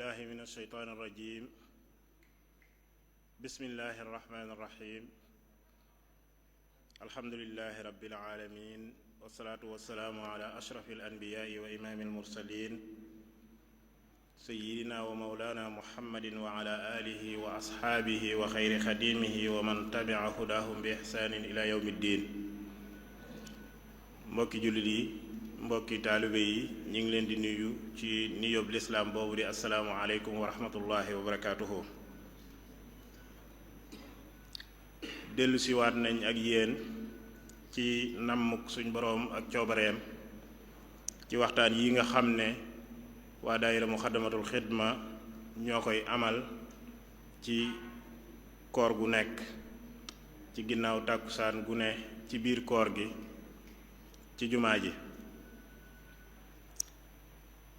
billahi min alsheytaan alrajim bismillahi arrahmani irrahim alhamdulilahi rabbil alamin wasalaatu wasalaamu ala ashrafi alanbiyaai wa imaami almursalin sayidina wa maulana muhammadin wa ala alihi wa asxaabihi wa xayri xadimihi wa man tabia hudaahum bi ixsaanin ila yawmi ddin. mbokki jullit yi, mbokki taalibe yi, ñu ngi leen di nuyu ci nuyoob lislaam boobu di assalaamu aleykum wa rahmatullahi wa barakaatuhu. dellu siwaat nañ ak yéen ci nammuk suñ boroom ak coobareem ci waxtaan yi nga xam ne waa daayira muxaddamatul xidma ñoo koy amal ci koor gu nekk ci ginnaaw tàkkusaan gu ne ci biir koor gi ci jumaa ji.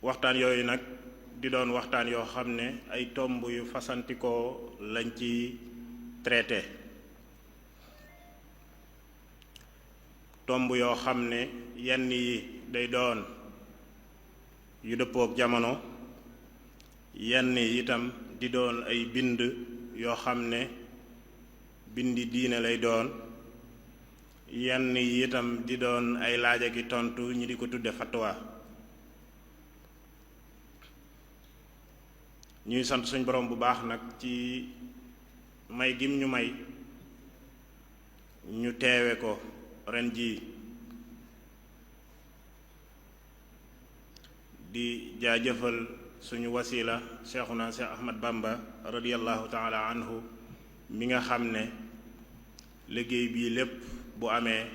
waxtaan yooyu nag di doon waxtaan yoo xam ne ay tomb yu fasantikoo lañ ci traité, tomb yoo xam ne yenn yi day doon yu dëppook jamono, yenn yi itam di doon ay bind yoo xam ne bindi diine lay doon, yenn yi itam di doon ay laaj ak i tontu ñi di ko tudde fatwa. ñuy sant suñ borom bu baax nag ci may gim ñu may ñu teewe ko ren jii, di jaajëfal suñu wasila Cheikhuna Cheikh Ahmad Bamba radiyallahu taala anhu mi nga xam ne liggéey bii lépp bu amee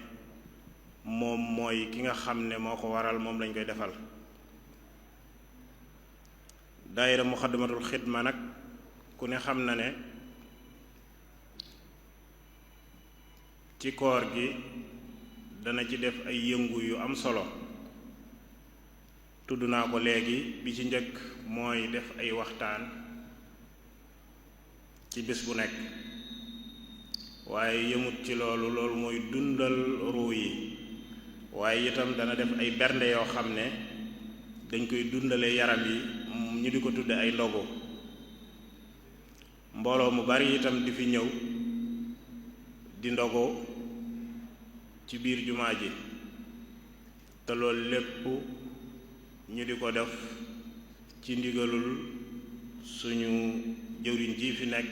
moom mooy ki nga xam ne moo ko waral, moom lañ koy defal. daayira muxaddamatul xidma nag ku ne xam na ne ci koor gi dana ci def ay yëngu yu am solo. tudd naa ko léegi, bi ci njëkk mooy def ay waxtaan ci bés bu nekk, waaye yëmut ci loolu mooy dundal ruu yi, waaye itam dana def ay bernde yoo xam ne dañ koy dundale yaram yi, ñu di ko tudde ay ndogu. mbooloo mu bari itam di fi ñëw di ndogu ci biir jumaa ji, te loolu lépp ñu di ko def ci ndigalul suñu jëwriñ ji fi nekk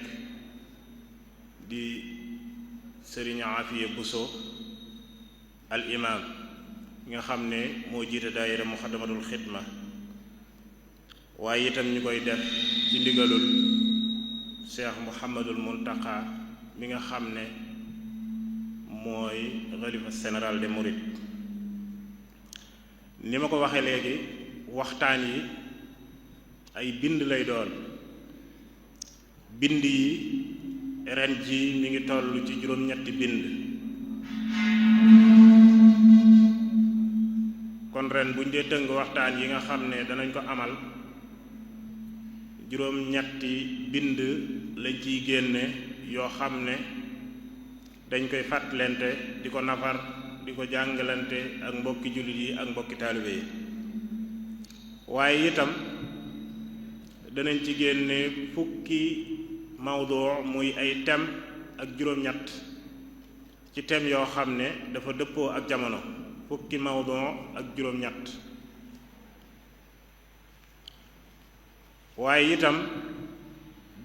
di sëriñ Afiya Buso al imam nga xam ne moo jiite daayira muxaddamatul xidma, waaye itam ñu koy def ci ndigalul Cheikh Muhammadul Muntaqa mi nga xam ne mooy xalifa général des mourides. ni ma ko waxee léegi, waxtaan yi ay bind lay doon. bind yi ren ji mi ngi toll ci juróom-ñetti bind. kon ren buñ dee tënk waxtaan yi nga xam ne danañ ko amal, juróom-ñetti bind lañ ciy génne yoo xam ne dañ koy fàttalante, di ko nafar, di ko jàngalante ak mbokki jullit yi ak mbokki taalibe yi. waaye itam danañ ci génne fukki mawdu muy ay thème ak juróom-ñett ci thème yoo xam ne dafa dëppoo ak jamono, fukki mawdu ak juróom-ñett. waaye itam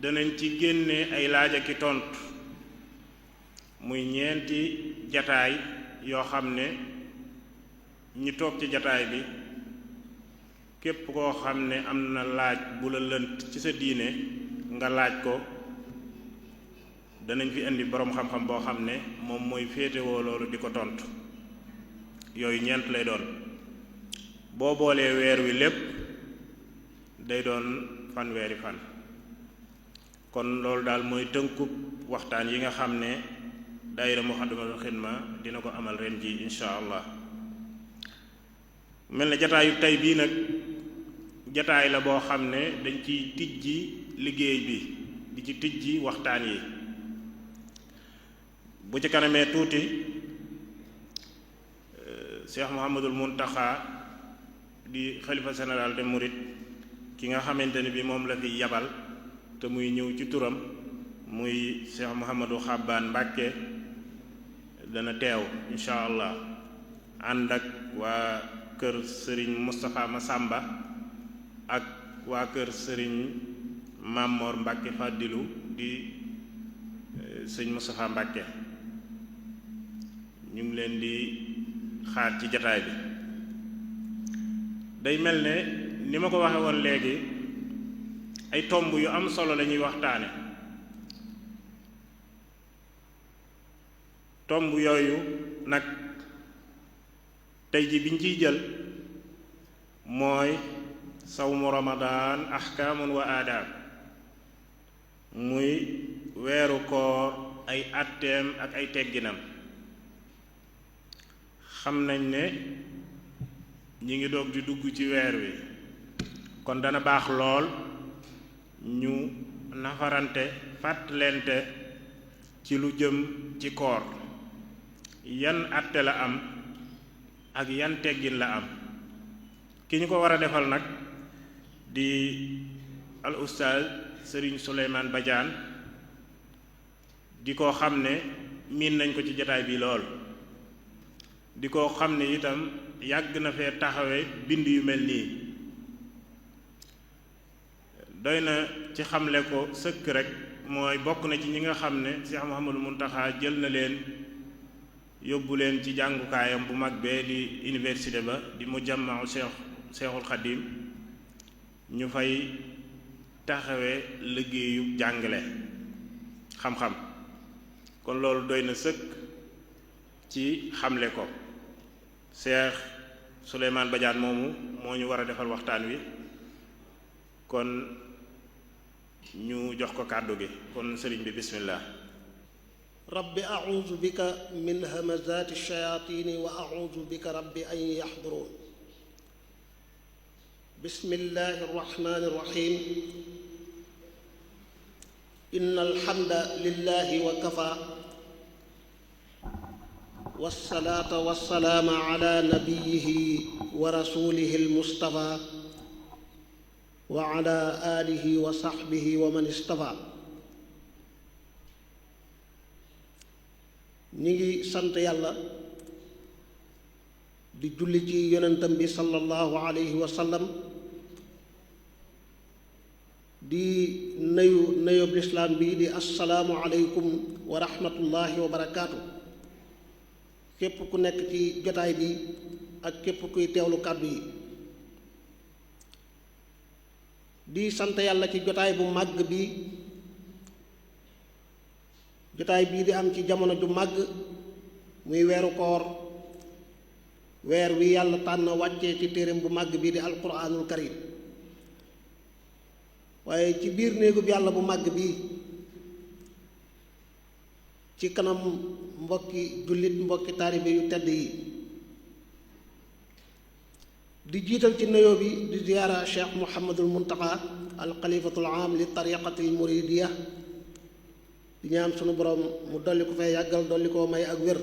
danañ ci génne ay laaj ak i tontu muy ñeenti jataay yoo xam ne ñi toog ci jataay bi képp koo xam ne am na laaj bu la lënt ci sa diine nga laaj ko, danañ fi indi boroom xam-xam boo xam ne moom mooy féetewoo loolu di ko tontu. yooyu ñeent lay doon. boo boolee weer wi lépp day doon fanweeri fan. kon loolu daal mooy tënkub waxtaan yi nga xam ne daayira muxaddamatul xidma dina ko amal ren ji insha allah. mel na jataayu tey bii nag jataay la boo xam ne dañ ciy tijji liggéey bi, di ci tijji waxtaan yi. bu ci kanamee tuuti Cheikh Muhammadul Muntaxa di xalifa général des mourides ki nga xamante ne bi moom la fi yabal te muy ñëw ci turam muy Cheikh Mouhamadou Xabbaan Mbàkke dana teew incha allah ànd ak waa kër sëriñ Moustapha Massamba ak waa kër sëriñ Mamor Mbàkke Fàddilu di sëñ Moustapha Mbàkke ñu ngi leen di xaar ci jataay bi. day mel ne ni ma ko waxe woon léegi ay tomb yu am solo la ñuy waxtaane tomb yooyu nag tey ji biñ ciy jël mooy sawmu ramadaan ahkaamun wa aadaab muy weeru koor ay atteem ak ay tegginam. xam nañ ne ñi ngi doog di dugg ci weer wi kon dana baax lool ñu nafarante fàttalente ci lu jëm ci koor yan atte la am ak yan teggin la am. ki ñu ko war a defal nag di al ustaaz sëriñ Souleymane Badiane di ko xam ne miin nañ ko ci jataay bi lool di ko xam ne itam yàgg na fee taxawe bind yu mel nii. doy na ci xamle ko sëkk rek mooy bokk na ci ñi nga xam ne Cheikh Mouhamadou Mountakha jël na leen yóbbu leen ci jàngukaayam bu mag bee di université ba di mujammaa Cheikhul Khadim ñu fay taxawe liggéeyu jàngale xam-xam kon loolu doy na sëkk ci xamle ko. Cheikh Souleymane Badiane moomu moo ñu war a defal waxtaan wi kon ñu jox ko kàddu gi kon sëriñ bi bismillah. rabbi a'uuzu bika min hamazaati shayaatiini wa a'uuzu bika rabbi an yaxduruun. bismillahi rahmaani rahiim. inna alhamda lillahi wa kafaa wassalaata wassalaama ala nabiyihi wa rasuulihi almustafaa wa ala aalihi wa saxbihi wa man istafaa. ñi ngi sant yàlla di julli ci yonentam bi sallallahu alayhi wa sallam di nuyób lislaam bi di assalaamu aleykum wa rahmatullahi wa barakaatu. képp ku nekk ci jotaay bi ak képp kuy teewlu kàddu yi di sant yàlla ci jotaay bu màgg bi jotaay bii di am ci jamono ju màgg muy weeru koor weer wi yàlla tànn wàccee ci téereem bu màgg bii di alquraanul karim waaye ci biir néegub yàlla bu màgg bii ci kanam mbokki jullit mbokki taalibe yu tedd yi di jiital ci nuyoo bi di ziyaara cheikh Mouhamadul Muntaqa al xalifatul aam li tariqatil muridiya di ñaan sunu borom mu dolli ko fay yàggal dolli koo may ak wér.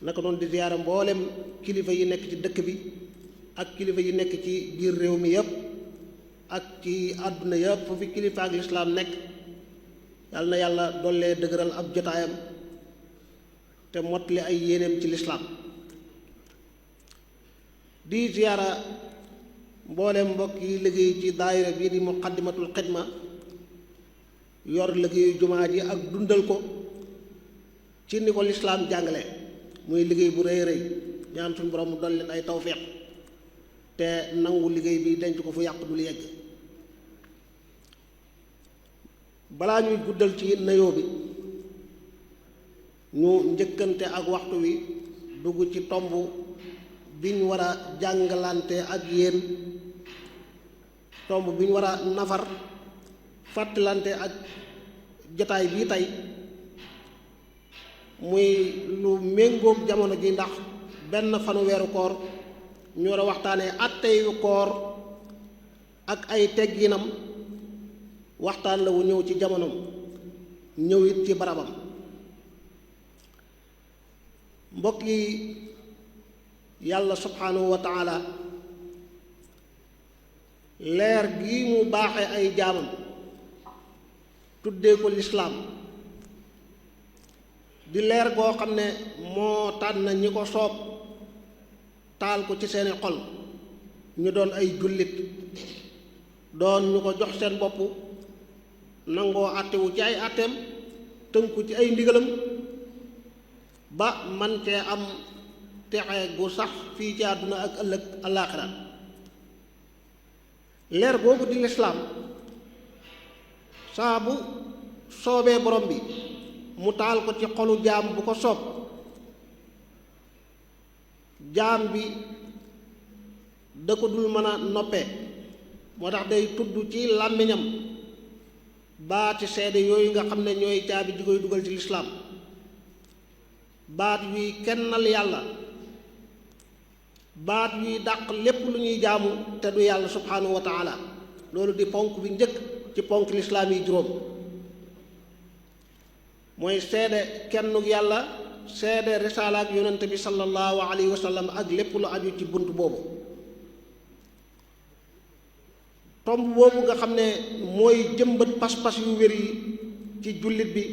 naka noonu di ziyaara mboolem kilifa yi nekk ci dëkk bi ak kilifa yi nekk ci biir réew mi yépp ak ci àdduna yépp fu fi kilifa ak lislaam nekk yàlla na yàlla dollee dëgëral ab jotaayam te mottali ay yéeneem ci lislaam. di ziyaara mboolem mbokk yi liggéey ci daayira bii di muqaddimatul xidma yor liggéeyu jumaa ji ak dundal ko ci ni ko lislaam jàngale muy liggéey bu rëy rëy ñaan suñu borom mu dolli leen ay tawféex te nangu liggéey bi denc ko fu yàq dul yegg. balaa ñuy guddal ci nuyoo bi ñu njëkkante ak waxtu wi dugg ci tomb biñ war a jàngalante ak yéen tomb biñ war a nafar fàttalante ak jotaay bii tey muy lu méngoog jamono ji ndax benn fanu weeru koor ñu war a waxtaanee atteyu koor ak ay tegginam waxtaan la wu ñëw ci jamonom ñëw it ci barabam. mbokk yi yàlla subhanahu wa taala leer gii mu baaxe ay jaamam tuddee ko lislaam di leer goo xam ne moo tànn ñi ko soob taal ko ci seeni xol ñu doon ay jullit doon ñu ko jox seen bopp nangoo àttewu ci ay àtteem tënku ci ay ndigalam ba man cee am texe gu sax fii ci àdduna ak ëllëg alaaxira leer googu di lislaam saa bu soobee borom bi mu taal ko ci xolu jaam bu ko soob jaam bi da ko dul mën a noppee moo tax day tudd ci làmmiñam baati seede yooyu nga xam ne ñooy caabi ji koy dugal ci lislaam baat yuy kennal yàlla baat yuy dàq lépp lu ñuy jaamu te du yàlla subhaanahu wa taala loolu di ponk bi njëkk ci ponk lislaam yi juróom mooy seede kennug yàlla seede risaala ak yonent bi sallallahu alayhi wa sallam ak lépp lu aju ci bunt boobu tomb boobu nga xam ne mooy jëmbat pas-pas yu wér yi ci jullit bi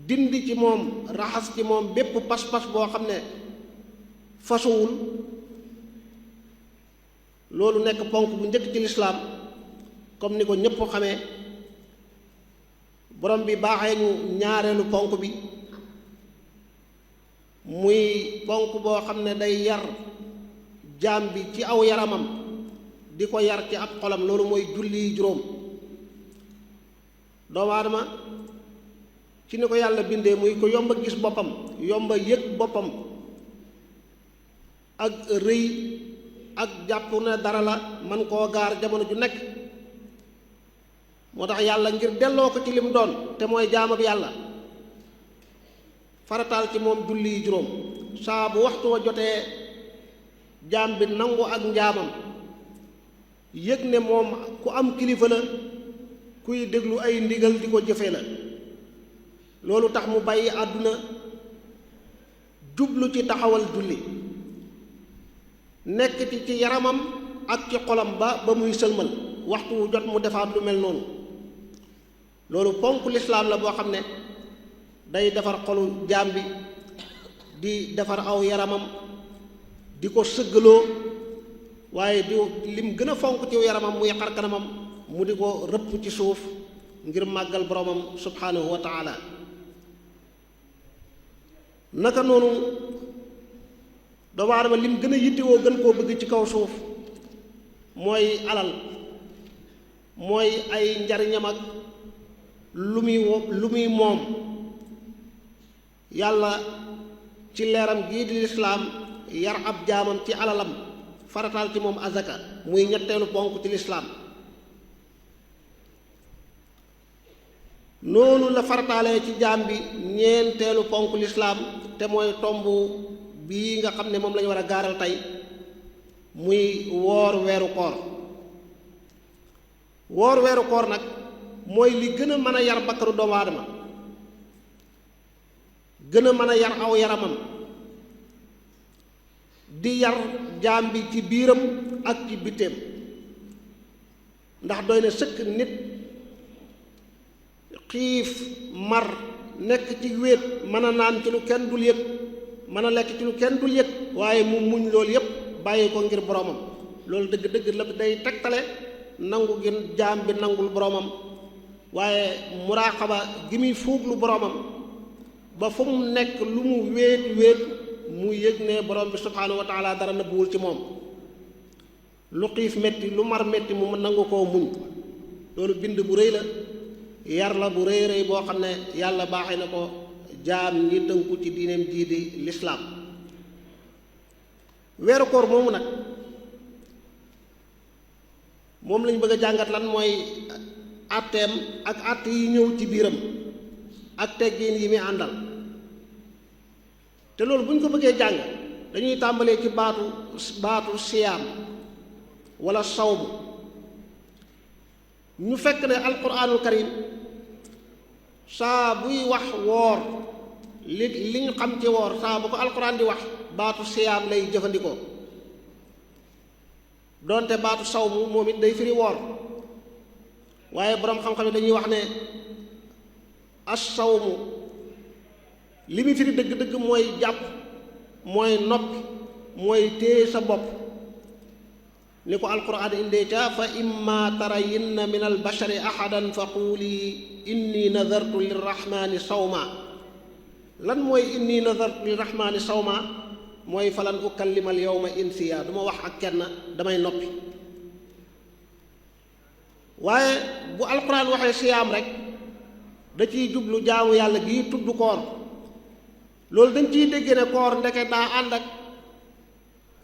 dindi ci moom raxas ci moom bépp pas-pas boo xam ne fasuwul loolu nekk ponk bu njëkk ci lislaam comme ni ko ñépp xamee borom bi baaxee ñu ñaareelu ponk bi muy ponk boo xam ne day yar jaam bi ci aw yaramam di ko yar ci ab xolam loolu mooy julli juróom doomu aadama ci ni ko yàlla bindee muy ko yomba gis boppam yomba yëg boppam ak rëy ak jàpp ne dara la man koo gaar jamono ju nekk moo tax yàlla ngir delloo ko ci lim doon te mooy jaamab yàlla farataal ci moom julli juróom saa bu waxtu wa jotee jaam bi nangu ak njaamam yëg ne moom ku am kilifa la kuy déglu ay ndigal di ko jëfe la loolu tax mu bàyyi àdduna jublu ci taxawal julli nekk ci yaramam ak ci xolam ba muy sëlmal waxtu wu jot mu defaat lu mel noonu loolu ponk lislaam la boo xam ne day defar xolu jaam bi di defar aw yaramam di ko sëggaloo waaye di lim gën a fonk ci yaramam muy xar kanamam mu di ko rëpp ci suuf ngir màggal boromam subhanahu wa taala naka noonu doomu aadama lim gën a yittewoo gën koo bëgg ci kaw suuf mooy alal mooy ay njariñam ak lu muy moom yàlla ci leeram gii di lislaam yar ab jaamam ci alalam farataal ci moom azaka muy ñetteelu ponk ci lislaam noonu la farataalee ci jaam bi ñeenteelu ponk lislaam te mooy tomb bii nga xam ne moom lañu war a gaaral tey muy woor weeru koor woor weeru koor nag mooy li gën a mën a yar bakkanu doomu aadama gën a mën a yar aw yaramam di yar jaam bi ci biiram ak ci bitteem ndax doy na sëkk nit xiif mar nekk ci wéet mën a naan ci lu kenn dul yëg mën a lekk ci lu kenn dul yëg waaye mu muñ loolu yépp bàyyi ko ngir boromam loolu dëgg-dëgg la day tegtale nangu gi jaam bi nangul boromam waaye muraaxaba gi muy fuuglu boromam ba fu mu nekk lu mu wéet wéet mu yëg ne borom bi subhaanahu wa taala dara nëbbuwul ci moom lu xiif metti lu mar metti mu nangu koo muñ loolu bind bu rëy la yar la bu rëy rëy boo xam ne yàlla baaxee na ko jaam ñi tënku ci diineem jii di lislaam weeru koor moomu nag moom lañ bëgg a jàngat lan mooy àtteem ak àtt yi ñëw ci biiram ak teggiin yi muy àndal te loolu bu ñu ko bëggee jàng dañuy tàmbalee ci baatu siyaam wala sawmu ñu fekk ne alquranul karim saa buy wax woor li ñu xam ci woor saa bu ko alquran di wax baatu siyaam lay jëfandikoo doonte baatu sawmu moom it day firi woor waaye boroom xam-xam yi dañuy wax ne as-sawmu li mu firi dëgg-dëgg mooy jàpp mooy noppi mooy téye sa bopp ni ko alquran indee ca fa imma tarayinna min albashari ahadan fa quuli inni nadartu lirrahmani sawma lan mooy inni nadartu lirrahmani sawma mooy falan ukallima al yawma insiya du ma wax ak kenn damay noppi waaye bu alquran waxee siyaam rek da ciy jublu jaamu yàlla gi tudd koor loolu dañ ciy dégg ne koor ndeke daa ànd ak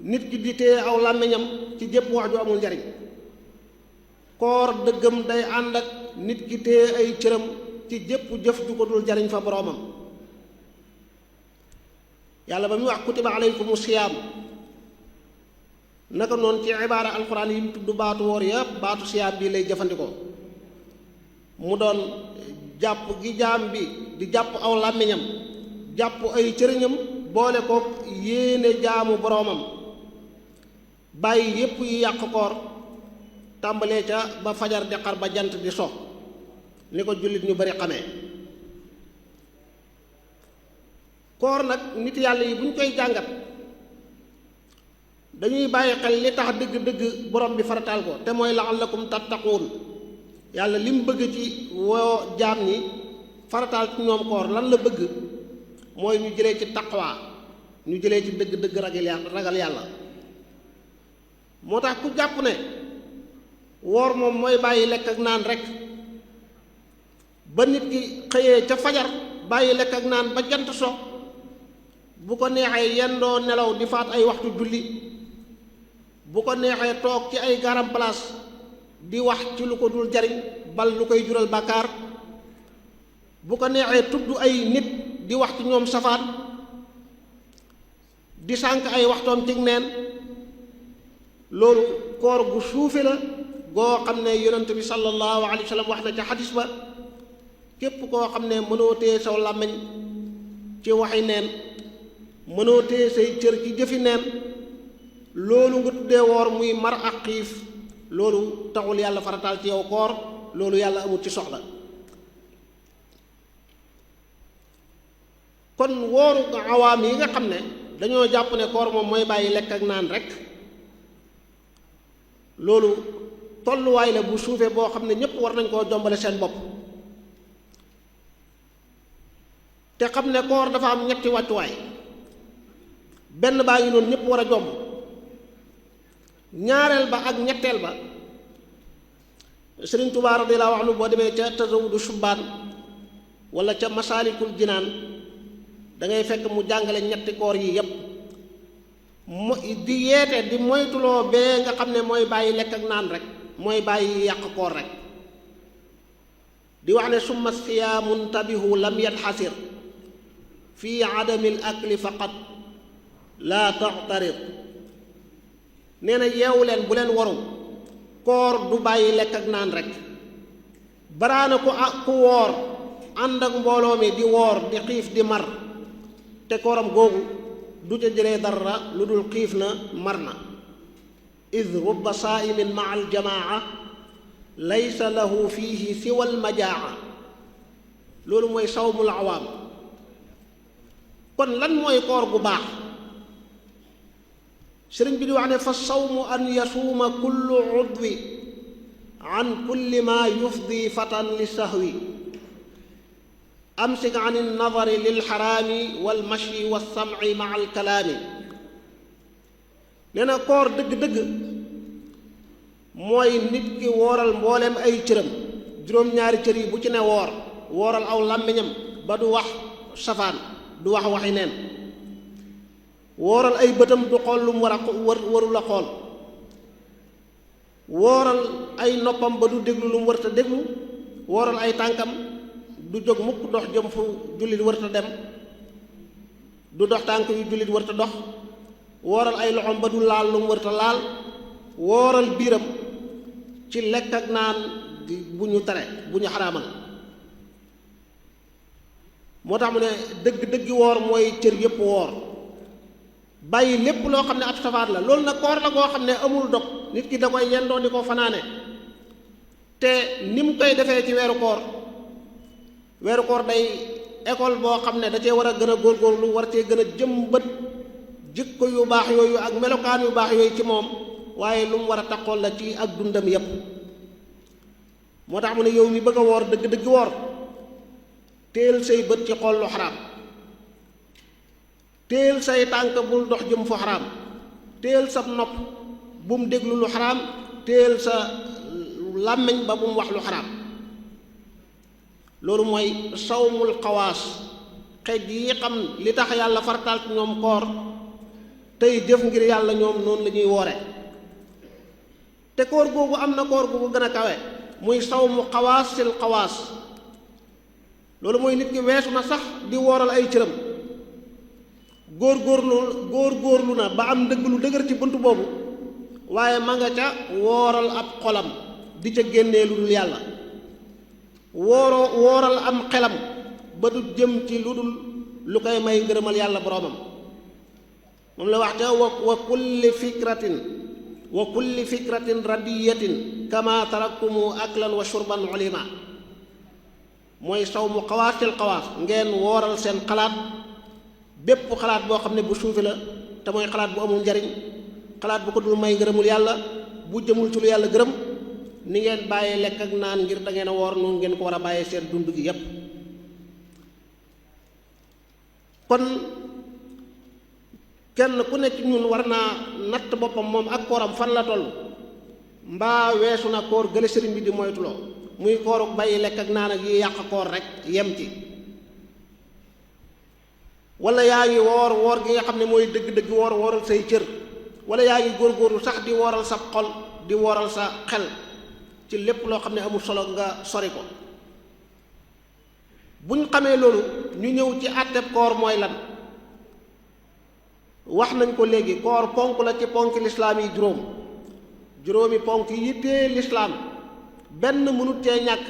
nit ki di téye aw làmmiñam ci jépp wax ju amul njariñ koor dëggam day ànd ak nit ki téye ay cëram ci jépp jëf ju ko dul jariñ fa boroomam yàlla ba muy wax kutiba alaykumu siyaam naka noonu ci ibaara alquran yi mu tudd baatu woor yépp baatu siyaam bii lay jëfandikoo mu doon jàpp gi jaam bi di jàpp aw làmmiñam jàpp ay cëriñam boole ko yéene jaamu boroomam bàyyi yépp yi yàq koor tàmbalee ca ba fajar di xar ba jant di so ni ko jullit ñu bari xamee koor nag nit yàlla yi bu ñu koy jàngat dañuy bàyyi xel li tax dëgg-dëgg borom bi farataal ko te mooy la'allakum tattaquun yàlla li mu bëgg ci woo jaam ñi farataal ci ñoom koor lan la bëgg mooy ñu jëlee ci taqwa ñu jëlee ci dëgg-dëgg ragal yàlla moo tax ku jàpp ne woor moom mooy bàyyi lekk ak naan rek ba nit ki xëyee ca fajar bàyyi lekk ak naan ba jant so bu ko neexee yendoo nelaw di faat ay waxtu julli bu ko neexee toog ci ay garam place di wax ci lu ko dul jariñ bal lu koy jural bàkkaar bu ko neexee tudd ay nit di wax ci ñoom safaan di sànk ay waxtoom ci neen loolu koor gu suufe la goo xam ne yonent bi sallallahu alayhi wa sallam wax na ca xadis ba képp koo xam ne mënoo téye saw làmmiñ ci waxi neen mënoo téye say cër ci jëfi neen loolu nga tuddee woor muy mar ak xiif loolu taxul yàlla farataal ci yow koor loolu yàlla amul ci soxla kon wooru awaam yi nga xam ne dañoo jàpp ne koor moom mooy bàyyi lekk ak naan rek loolu tolluwaay la bu suufee boo xam ne ñépp war nañ koo jombale seen bopp te xam ne koor dafa am ñetti wàccuwaay benn baa ngi noonu ñépp war a jomb ñaareel ba ak ñetteel ba Sëriñ Tuubaa radiyallaahu anhu boo demee ca Tazawudu Shubbaan wala ca Masaalikul Jinaan da ngay fekk mu jàngale ñetti koor yi yépp di yeete di moytuloo bee nga xam ne mooy bàyyi lekk ak naan rek mooy bàyyi yàq koor rek di wax ne summa siyaamun tabihu lam yanxasir fi adamil akli faqat laa taxtarir nee na yeewu leen bu leen waru koor du bàyyi lekk ak naan rek baraana ku woor ànd ak mbooloo mi di woor di xiif di mar te kooram googu du ca jëlee dara lu dul xiif na mar na id rubba saaimin maa aljamaa laysa lahu fiihi siwa almajaa loolu mooy sawmul awaam kon lan mooy koor gu baax sëriñ bi di wax ne fa sawmu an yasuuma kullu udwi an kulli ma yufdi fatan li sahwi amsik an alnadari lilxaraami walmashi walsamci maa alkalaami nee na koor dëgg-dëgg mooy nit ki wooral mbooleem ay cëram juróom-ñaari cër yi bu ci ne wooral aw làmmiñam ba du wax safaan du wax waxi neen wooral ay bëtam du xool lu mu waru la xool wooral ay noppam ba du déglu lu mu warta déglu wooral ay tànkam du jóg mukk dox jëm fu jullit warta dem du dox tànk yu jullit warta dox wooral ay loxoom ba du laal lu mu warta laal wooral biiram ci lekk ak naan bu ñu tere bu ñu xaraamal moo tax mu ne dëgg woor mooy cër yépp woor bàyyi lépp loo xam ne ab safaat la loolu nag koor la goo xam ne amul dog nit ki da koy yendoo di ko fanaane te ni mu koy defee ci weeru koor day école boo xam ne da cee war a gën a góorgóorlu war cee gën a jëmbat jikko yu baax yooyu ak melokaan yu baax yooyu ci moom waaye lu mu war a taxool la ci ak dundam yépp moo tax mu ne yow mi bëgg a woor dëgg-dëgg woor téel say bët ci xool lu xaraam téel say tànk bul dox jëm fu xaraam téel sa nopp bu mu déglu lu xaraam téel sa làmmiñ ba bu mu wax lu xaraam loolu mooy sawmul xawaas xeej yi xam li tax yàlla farataal ci ñoom koor tey jëf ngir yàlla ñoom noonu la ñuy woore te koor googu am na koor googu gën a kawe muy sawmu xawaasil xawaas loolu mooy nit ki weesu na sax di wooral ay cëram góorgóorlu na ba am ndëgg lu dëgër ci bunt boobu waaye ma nga ca wooral ab xolam di ca génnee lu dul yàlla wooral am xelam ba du jëm ci lu dul lu koy may ngërëmal yàlla boroomam moom la wax ca wa kulli fikratin radiyatin kama taraktumu aklan wa shurban ulima mooy sawmu xawaasil xawaas ngeen wooral seen xalaat bépp xalaat boo xam ne bu suufi la te mooy xalaat bu amul njariñ xalaat bu ko dul may ngërëmul yàlla bu jëmul ci lu yàlla gërëm ni ngeen bàyyee lekk ak naan ngir da ngeen a woor noonu ngeen ko war a bàyyee seen dund gi yépp kon kenn ku nekk ñun war naa natt boppam moom ak kooram fan la toll mbaa weesu na koor gële sëriñ bi di moytuloo muy kooruk bàyyi lekk ak naan ak yi yàq koor rek yem ci wala yaa ngi woor gi nga xam ne mooy dëgg-dëgg wooral say cër wala yaa ngi góorgóorlu sax di wooral sa xol di wooral sa xel ci lépp loo xam ne amul solo nga sori ko buñ xamee loolu ñu ñëw ci àtteb koor mooy lan wax nañ ko léegi koor ponk la ci ponk lislaam yi juróomi ponk yi tee lislaam benn mënut cee ñàkk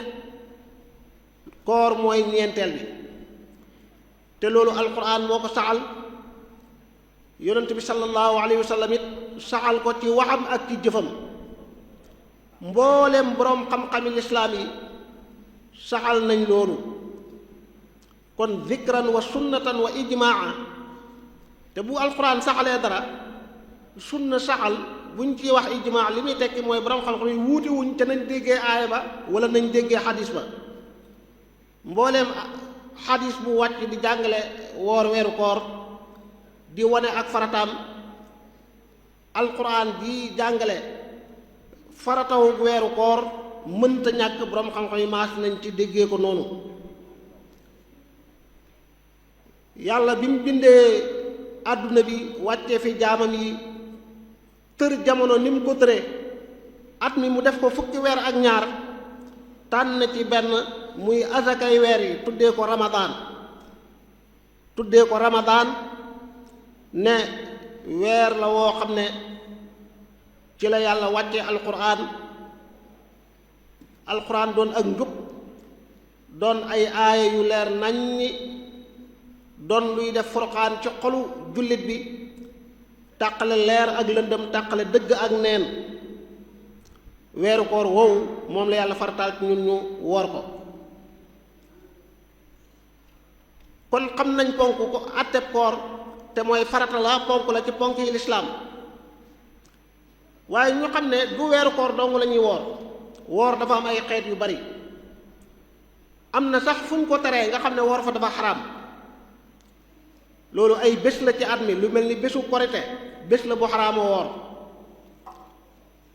koor mooy ñeenteel bi te loolu alquran moo ko saxal yonent bi sallallahu alayhi wa sallam it saxal ko ci waxam ak ci jëfam mboolem boroom xam-xami lislaam yi saxal nañ loolu kon zikran wa sunnatan wa ijmaa te bu alquran saxalee dara sunna saxal buñ ci wax ijmaa li muy tekki mooy boroom xam-xam yi wuute wuñ te nañ déggee aaya ba wala nañ déggee xadis ba mbooleem xadis bu wàcc di jàngale woor weeru koor di wane ak farataam alquran di jàngale faratawu weeru koor mënta ñàkk boroom xam-xam yi maas nañ ci déggee ko noonu yàlla bi mu bindee àdduna bi wàccee fi jaamam yi tër jamono ni mu ko tëree at mi mu def ko fukki weer ak ñaar tànn ci benn muy asakay weer yi tuddee ko ramadaan ne weer la woo xam ne ci la yàlla wàcce alquran doon ak njub doon ay aaya yu leer naññi doon luy def furqaan ci xolu jullit bi tàqale leer ak lëndëm tàqale dëgg ak neen weeru koor woowu moom la yàlla farataal ci ñun ñu woor ko kon xam nañ ponk ko àtteb koor te mooy farata la ponk la ci ponk yi lislaam waaye ñu xam ne du weeru koor dong la ñuy woor dafa am ay xeet yu bari am na sax fu ñu ko teree nga xam ne woor fa dafa xaraam loolu ay bés la ci at mi lu mel ni bésu korite bés la bu xaraama woor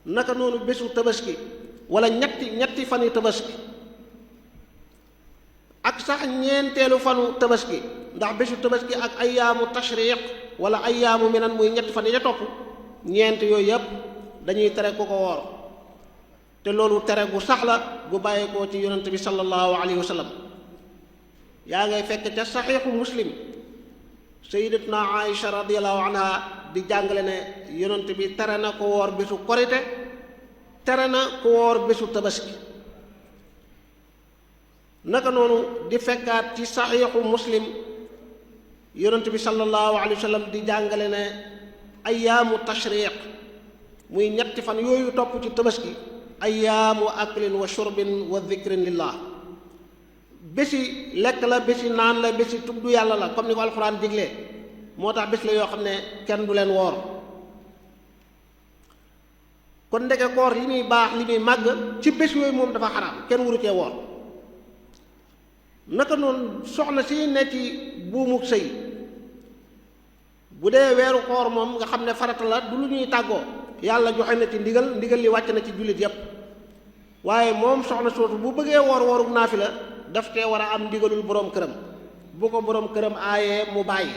naka noonu bésu tabaski wala ñetti fan yu tabaski ak sax ñeenteelu fanu tabaski ndax bésu tabaski ak ayyaamu tashriq wala ayyaamu minan muy ñetti fan ya topp ñeent yooyu yëpp dañuy tere ku ko woor te loolu tere gu sax la gu bàyyeekoo ci yonent bi sallallahu alayhi wa sallam yaa ngay fekk ca saxiixu muslim sayyidatuna Aïcha radiyallahu anha di jàngale ne yonent bi tere na ko woor bésu korite tere na ko woor bésu tabaski naka noonu di fekkaat ci saxiixu muslim yonent bi sallallahu alayhi wa sallam di jàngale ne ayyaamu tashriq muy ñetti fan yooyu topp ci tabaski ayyaamu aklin wa shurbin wa dhikrin lillah bési lekk la bési naan la bési tudd yàlla la comme ni ko alxuraan diglee moo tax bés la yoo xam ne kenn du leen woor kon ndeke koor li muy baax li muy màgg ci bés yooyu moom dafa xaraam kenn waru cee woor naka noonu soxna si ne ci buumuk sëy bu dee weeru koor moom nga xam ne farata la du lu ñuy tàggoo yàlla joxe na ci ndigal li wàcc na ci jullit yépp waaye moom soxna soosu bu bëggee woor wooruk naafila daf cee war a am ndigalul boroom këram bu ko boroom këram aayee mu bàyyi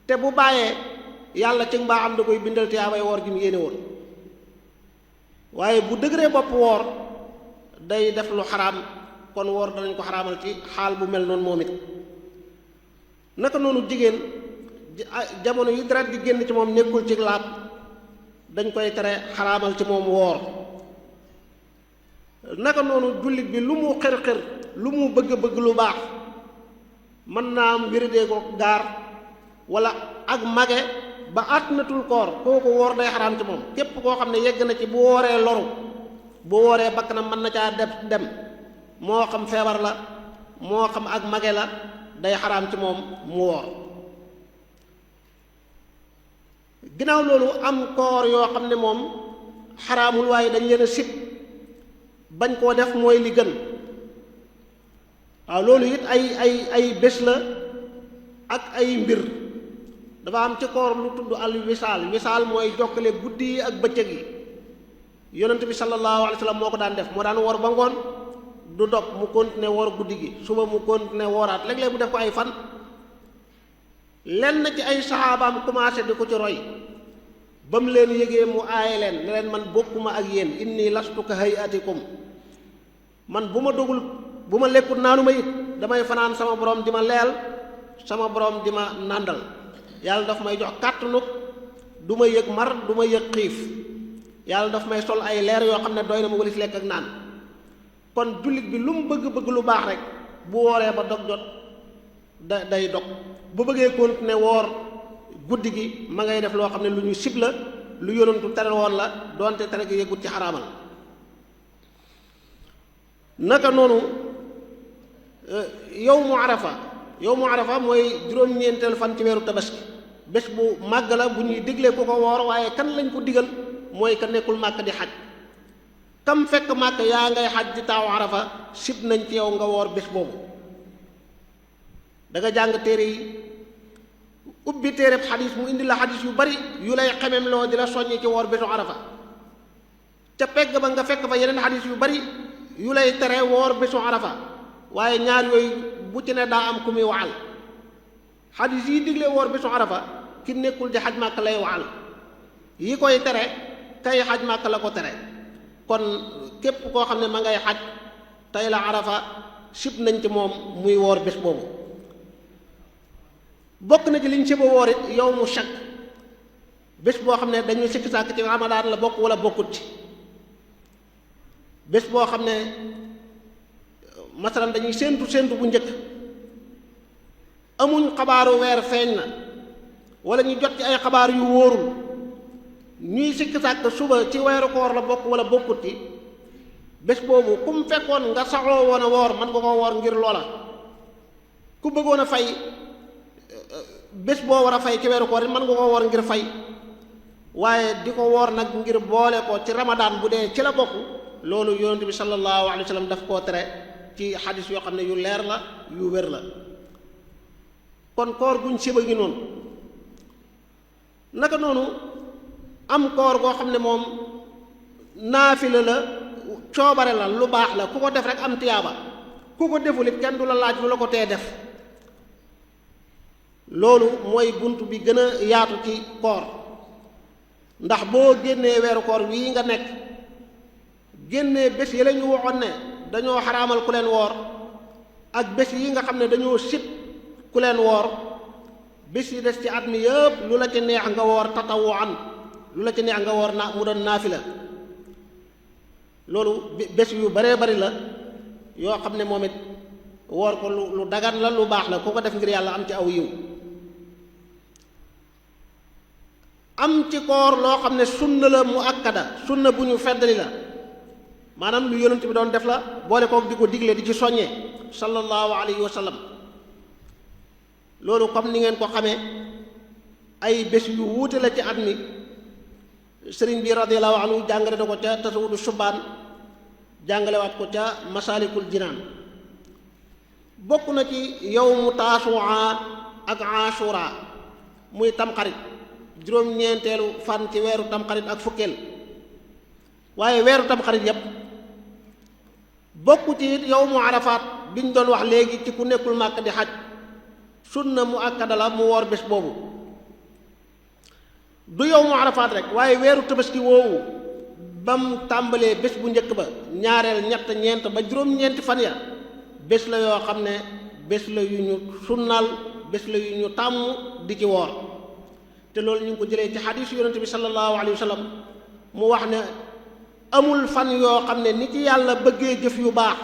te bu bàyyee yàlla ci mbaa am da koy bindal te yaabay woor gi mu yéene woon waaye bu dëgëree bopp woor day def lu xaraam kon woor danañ ko xaraamal ci xaal bu mel noonu moom it naka noonu jigéen jamono yi deret di génn ci moom nekkul ci laab dañ koy tere xaraamal ci moom woor naka noonu jullit bi lu mu xër-xër lu mu bëgg-bëgg lu baax mën naa am wéradee ko gaar wala ak mage ba àttanatul koor kooku woor day xaraam ci moom képp koo xam ne yegg na ci bu wooree loru bu wooree bakkanam mën na caa dem moo xam feebar la moo xam ak mage la day xaraam ci moom mu woor ginnaaw loolu am koor yoo xam ne moom xaraamul waaye dañ leen a sib bañ koo def mooy li gën waaw loolu it ay bés la ak ay mbir dafa am ci koor lu tudd al wisaal mooy jokkale guddi yi ak bëccëg yi yonent bi sallallahu alayhi wa sallam moo ko daan def moo daan wor ba ngoon du dog mu continuer woor guddi gi suba mu continuer wooraat léeg-léeg mu def ko ay fan lenn ci ay saxaabaam commencé di ko ci roy ba mu leen yëgee mu aaye leen ne leen man bokkuma ak yéen inni lastu ka hayatikum man bu ma dogul bu ma lekkut naanu ma it damay fanaan sama borom di ma leel sama borom di ma nàndal yàlla daf may jox kàttanug du ma yëg mar du ma yëg xiif yàlla daf may sol ay leer yoo xam ne doy na ma walis lekk ak naan kon jullit bi lu mu bëgg-bëgg lu baax rek bu wooree ba dog jot day dog bu bëggee continuer woor guddi gi ma ngay def loo xam ne lu ñu sib la lu yonantu tere woon la doonte tere gi yëgut ci xaraamal naka noonu yawmu arafa mooy juróom-ñeenteelu fan ci weeru tabaski bés bu màgg la bu ñuy diglee ku ko woor waaye kan lañ ko digal mooy ka nekkul màkk di xaj kam fekk màkk yaa ngay xaj di taaw arafa sib nañ ci yow nga woor bés boobu da nga jàng téere yi ubbi téereb xadis mu indi la xadis yu bari yu lay xemem loo di la soññi ci woor bésu arafa ca pegg ba nga fekk fa yeneen xadis yu bari yu lay tere woor bésu arafa waaye ñaar yooyu bu ci ne daa am ku muy waxal xadis yi digle woor bésu arafa ki nekkul di xaj màkk lay waxal yi koy tere kay xaj màkk la ko tere kon képp koo xam ne ma ngay xaj tey la arafa sib nañ ci moom muy woor bés boobu bokk na ci liñ siba woor it yow mu shakk bés boo xam ne dañuy sikki sàkk ci ramadaan la bokk wala bokkut ci bés boo xam ne masalan dañuy séentu bu njëkk amuñ xabaaru weer feeñ na wala ñu jot ci ay xabaar yu wóorul ñuy sikki sàkk suba ci weeru koor la bokk wala bokkut ci bés boobu ku mu fekkoon nga saxoo woon a woor mën nga ko woor ngir loola ku bëggoon a fay bés boo war a fay ci weeru koor mën nga ko woor ngir fay waaye di ko woor nag ngir boole ko ci ramadaan bu dee ci la bokk loolu yonent bi sallallahu alayhi wa sallam daf koo tere ci xadis yoo xam ne yu leer la yu wér la kon koor guñ siba gi noonu naka noonu am koor goo xam ne moom naafila la coobare la lu baax la ku ko def rek am tiyaaba ku ko deful it kenn du la laaj lu la ko tee def loolu mooy bunt bi gën a yaatu ci koor ndax boo génnee weeru koor wii nga nekk génnee bés yi la ñu waxoon ne dañoo xaraamal ku leen woor ak bés yi nga xam ne dañoo sib ku leen woor bés yi des ci at mi yëpp lu la ci neex nga woor tatawuan lu la ci neex nga woor mu doon naafila loolu bés yu baree bari la yoo xam ne moom it woor ko lu dagan la lu baax la ku ko def ngir yàlla am ci aw yiw am ci koor loo xam ne sunna la mu akkada sunna bu ñu feddali la maanaam lu yonent bi doon def la boole kook di ko digle di ci soññee sallallahu alayhi wa sallam loolu comme ni ngeen ko xamee ay bés yu wuute la ci at mi sëriñ bi radiyallahu anhu jàngale na ko ca tasawudu subaan jàngalewaat ko ca masaalikul jinaan bokk na ci yawmu taasuwaa ak ashura muy tamxarit juróom-ñeenteelu fan ci weeru tamxarit ak fukkeel waaye weeru tamxarit yépp bokk ci it yawmu arafaat biñ doon wax léegi ci ku nekkul màkk di xaj sunna mu akkada la mu woor bés boobu du yawmu arafaat rek waaye weeru tabaski woowu bam tàmbalee bés bu njëkk ba ñaareel ñett ñeent ba juróom-ñeenti fan ya bés la yoo xam ne bés la yu ñu sunnaal bés la yu ñu tàmm di ci woor te loolu ñu ngi ko jëlee ci xadiisu yonente bi sallallahu alayhi wa sallam mu wax ne amul fan yoo xam ne ni ci yàlla bëggee jëf yu baax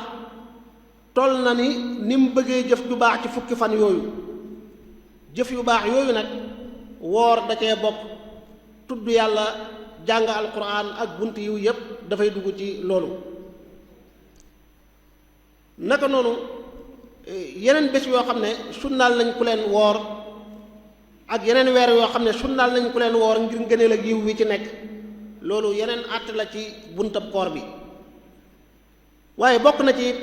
toll na ni mu bëggee jëf yu baax ci fukki fan yooyu jëf yu baax yooyu nag woor da cee bokk tudd yàlla jàng alquran ak bunt yiw yépp dafay dugg ci loolu naka noonu yeneen bés yoo xam ne sunnaal nañ ku leen woor ak yeneen weer yoo xam ne sunnaal nañ ku leen woor ngir ngëneel ak yiw wi ci nekk loolu yeneen àtt la ci buntab koor bi waaye bokk na ci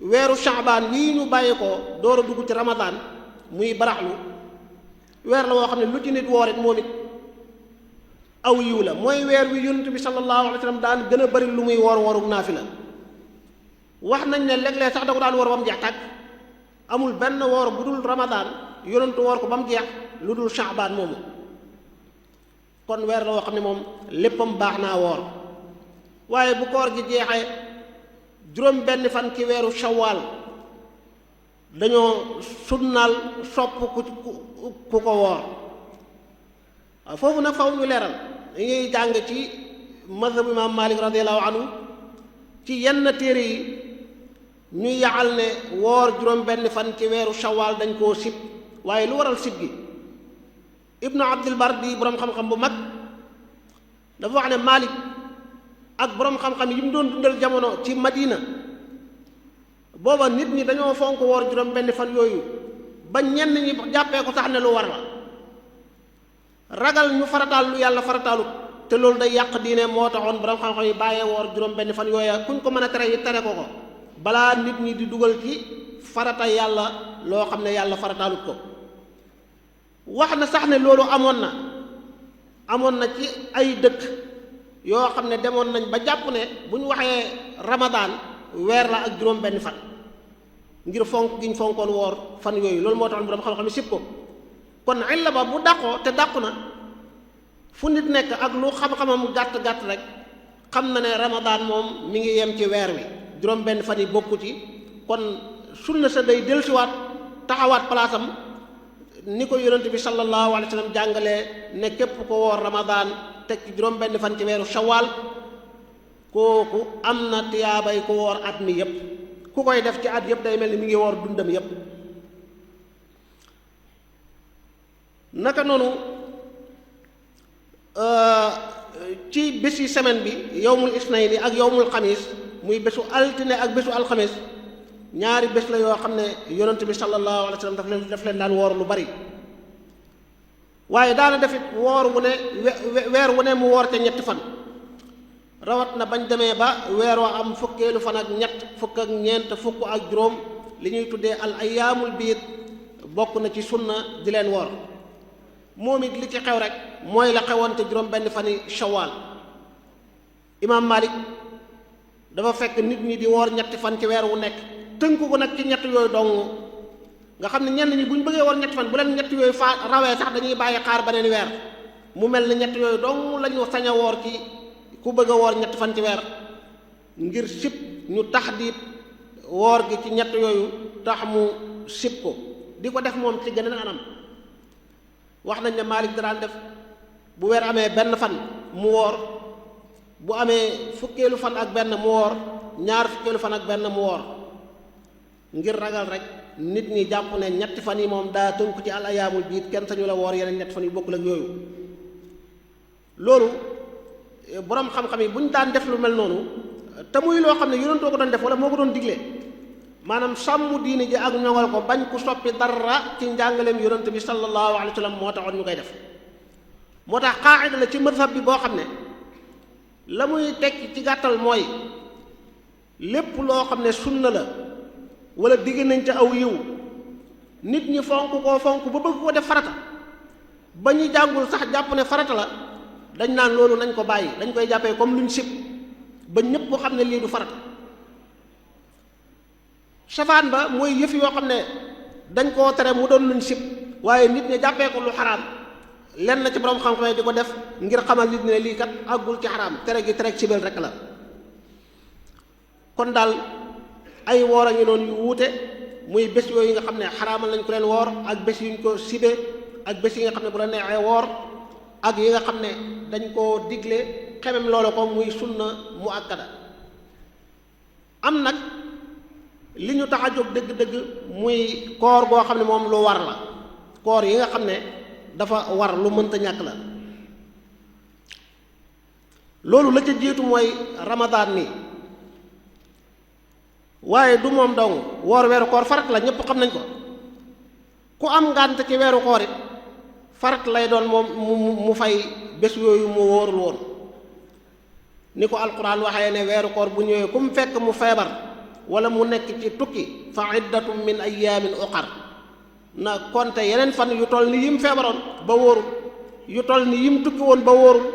weeru shaabaan wii ñu bàyyi ko door a dugg ci ramadaan muy baraxlu weer la woo xam ne lu ci nit woor it moom it aw yiw la mooy weer wi yonent bi sallallahu alayhi wa sallam daan gën a bari lu muy woor woorug naafila wax nañ ne léeg-léeg sax da ko daan woor ba mu jeex tàkk amul benn woor bu dul ramadaan yonentu woor ko ba mu jeex lu dul shaabaan moomu kon weer la woo xam ne moom léppam baax naa woor waaye bu koor gi jeexee juróom benn fan ci weeru shawaal dañoo sunnaal sopp ku ko woor waaw foofu nag faw ñu leeral dañuy jàng ci mazhab imam malik radiallahu anhu ci yenn téere yi ñuy yaxal ne woor juróom benn fan ci weeru shawaal dañ koo sib waaye lu waral sib gi ibnu abdul bar di boroom xam-xam bu mag dafa wax ne malik ak boroom xam-xam yi mu doon dundal jamono ci madina booba nit ñi dañoo fonk woor juróom benn fan yooyu ba ñenn ñi jàppee ko sax ne lu war la ragal ñu farataal lu yàlla farataalut te loolu day yàq diine moo taxoon boroom xam-xam yi bàyyee woor juróom benn fan yooya kuñ ko mën a tere yi tere ko ko balaa nit ñi di dugal ci farata yàlla loo xam ne yàlla farataalut ko wax na sax ne loolu amoon na ci ay dëkk yoo xam ne demoon nañ ba jàpp ne bu ñu waxee ramadaan weer la ak juróom benn fan ngir fonk gi ñu fonkoon woor fan yooyu loolu moo taxoon boroom xam-xam yi sib ko kon illa ba bu dàqoo te dàqu na fu nit nekk ak lu xam-xamam gàtt-gàtt rek xam na ne ramadaan moom mi ngi yem ci weer wi juróom benn fan yi bokku ci kon sunna sa day dellusiwaat taxawaat palaasam ni ko yonent bi sallallahu alayhi wa sallam jàngalee ne képp ko woor ramadaan teg ci juróom benn fan ci weeru shawaal kooku am na tiyaabay ku woor at mi yépp ku koy def ci at yépp day mel ni mi ngi woor dundam yépp naka noonu ci bési semaine bi yowmul isnayni ak yowmul xamis muy bésu altine ak bésu alxamis ñaari bés la yoo xam ne yonent bi sallallahu alayhi wa sallam daf leen daan woor lu bari waaye daana defit woor wu ne weer wu ne mu woor ca ñetti fan rawat na bañ demee ba weer wa am fukkeelu fan ak ñett fukk ak ñeent fukk ak juróom li ñuy tuddee al ayaamul biid bokk na ci sunna di leen woor moom it li ci xew rek mooy la xewoon te juróom benn fani shawaal imaam Malik dafa fekk nit ñi di woor ñetti fan ci weer wu nekk tënku ko nag ci ñett yooyu dong nga xam ne ñenn ñi bu ñu bëggee woor ñetti fan bu leen ñett yooyu rawee sax dañuy bàyyi xaar beneen weer mu mel ni ñett yooyu dong lañu sañ a woor ci ku bëgg a woor ñetti fan ci weer ngir sib ñu taxdiit woor gi ci ñett yooyu tax mu sib ko di ko def moom ci gën a anam wax nañ ne Maalik daan def bu weer amee benn fan mu woor bu amee fukkeelu fan ak benn mu woor ñaar fukkeelu fan ak benn mu woor ngir ragal rek nit ñi jàpp ne ñetti fan yi moom daa tënku ci al ayaamul biid kenn sañu la woor yeneen ñetti fan yu bokkul ak yooyu loolu boroom xam-xam yi bu ñu daan def lu mel noonu te muy loo xam ne yonentoo ko doon def wala moo ko doon digle maanaam sàmm diine ji ak ñoŋal ko bañ ku soppi dara ci njàngaleem yonent bi sallallahu alayhi wa sallam moo taxoon ñu koy def moo tax qaa'ida la ci mazhab bi boo xam ne la muy tekki ci gàttal mooy lépp loo xam ne sunna la wala digg nañ ca aw yiw nit ñi fonk koo fonk ba bëgg ko def farata ba ñu jàngul sax jàpp ne farata la dañ naan loolu nañ ko bàyyi dañ koy jàppee comme luñ sib ba ñépp ko xam ne lii du farata safaan ba mooy yëf yoo xam ne dañ koo tere mu doon luñ sib waaye nit ñi jàppee ko lu xaraam lenn na ci borom xam-xam yi di ko def ngir xamal nit ñi ne lii kat àggul ci xaraam tere gi tere sibel rek la kon daal ay woor a ngi noonu yu wuute muy bés yooyu nga xam ne xaraamal nañ ko leen woor ak bés yuñ ko sibe ak bés yi nga xam ne bu la neexee woor ak yi nga xam ne dañ koo digle xemem loolu ko muy sunna mu akkada am nag li ñu tax a jóg dëgg-dëgg muy koor goo xam ne moom lu war la koor yi nga xam ne dafa war lu mënta ñàkk la loolu la ca jiitu mooy ramadaan mi waaye du moom dong woor weeru koor farat la ñépp xam nañ ko ku am ngànt ci weeru koor it farat lay doon moom mu fay bés yooyu mu wóorul woon ni ko alquran waxee ne weeru koor bu ñëwee ku mu fekk mu feebar wala mu nekk ci tukki fa iddatum min ayaamin uqar na konte yeneen fan yu toll ni yim feebaroon ba wóorul yu toll ni yim tukki woon ba wóorul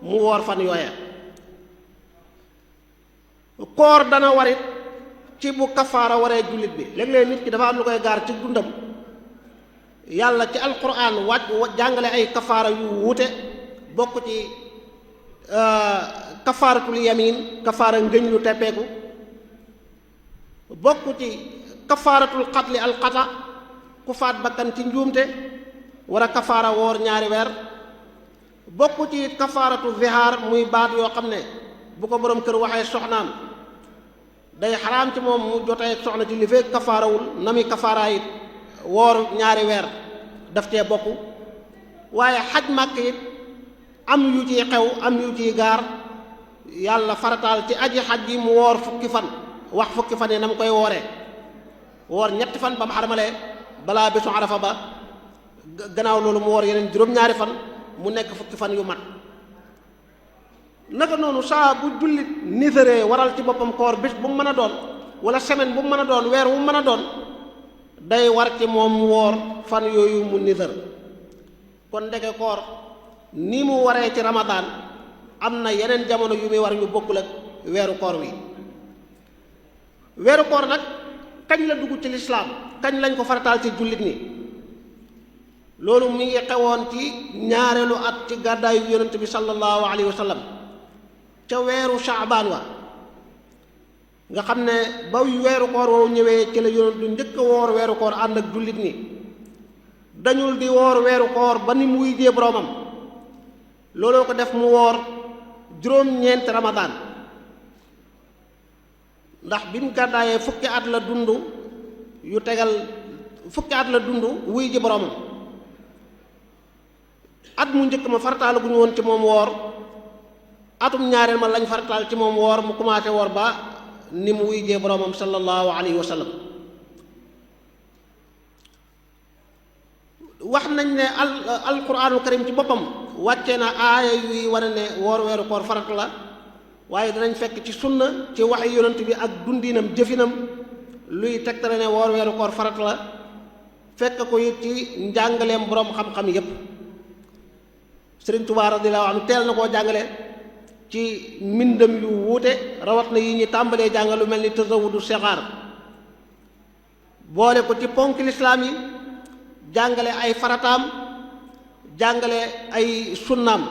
mu woor fan yooya koor dana warit ci bu kafaara waree jullit bi léeg-léeg nit ki dafa am lu koy gaar ci dundam yàlla ci alquran jàngale ay kafaara yu wuute bokk ci kafaaratul yamin kafaara ngëñ lu teppeeku bokk ci kafaaratul xatli alxata ku faat bakkan ci njuumte war a kafaara woor ñaari weer bokk ci kafaaratu zihaar muy baat yoo xam ne bu ko boroom kër waxee soxnaam day xaraam ci moom mu jotee soxna ci li fekk kafaarawul na muy kafaara it woor ñaari weer daf cee bokk waaye xaj màkk it am yu ciy xew am yu ciy gaar yàlla farataal ci aji xaj ji mu woor fukki fan wax fukki fan yi na mu koy wooree woor ñetti fan ba mu xarmalee balaa bésu arafa ba gannaaw loolu mu woor yeneen juróom-ñaari fan mu nekk fukki fan yu mat naka noonu saa bu jullit niséree waral ci boppam koor bés bu mu mën a doon wala semaine bu mu mën a doon weer wu mu mën a doon day war ci moom mu woor fan yooyu mu nisér kon ndeke koor ni mu waree ci ramadaan am na yeneen jamono yu muy war yu bokkul ak weeru koor wi weeru koor nag kañ la dugg ci lislaam kañ lañ ko farataal ci jullit ñi loolu mi ngi xewoon ci ñaareelu at ci gàddaayu yonent bi sallallahu alayhi wa sallam ca weeru shaabaan wa nga xam ne ba weeru koor woowu ñëwee ci la yonent du njëkk a woor weeru koor ànd ak jullit ñi dañul di woor weeru koor ba ni mu wuyjee boroomam looloo ko def mu woor juróom-ñeenti ramadaan ndax bi mu gàddaayee fukki at la dund yu tegal fukki at la dund wuy ji boroomam at mu njëkk ma farataal gu ñu woon ci moom woor atum ñaareel ma lañ farataal ci moom woor mu commencé woor ba ni mu wuy jee boroomam sallallahu alayhi wa sallam wax nañ ne alquraanul karim ci boppam wàcce na aaya yuy wane ne woor weeru koor farata la waaye danañ fekk ci sunna ci waxi yonent bi ak dundinam jëfinam luy tegtale ne woor weeru koor farata la fekk ko it ci njàngaleem boroom xam-xam yépp Sëriñ Tuubaa radiyallaahu anhu teel na koo jàngale ci mbindam yu wuute rawat na yi ñu tàmbalee jàngal lu mel ni tasawudu sixaar boole ko ci ponk lislaam yi jàngale ay farataam jàngale ay sunnaam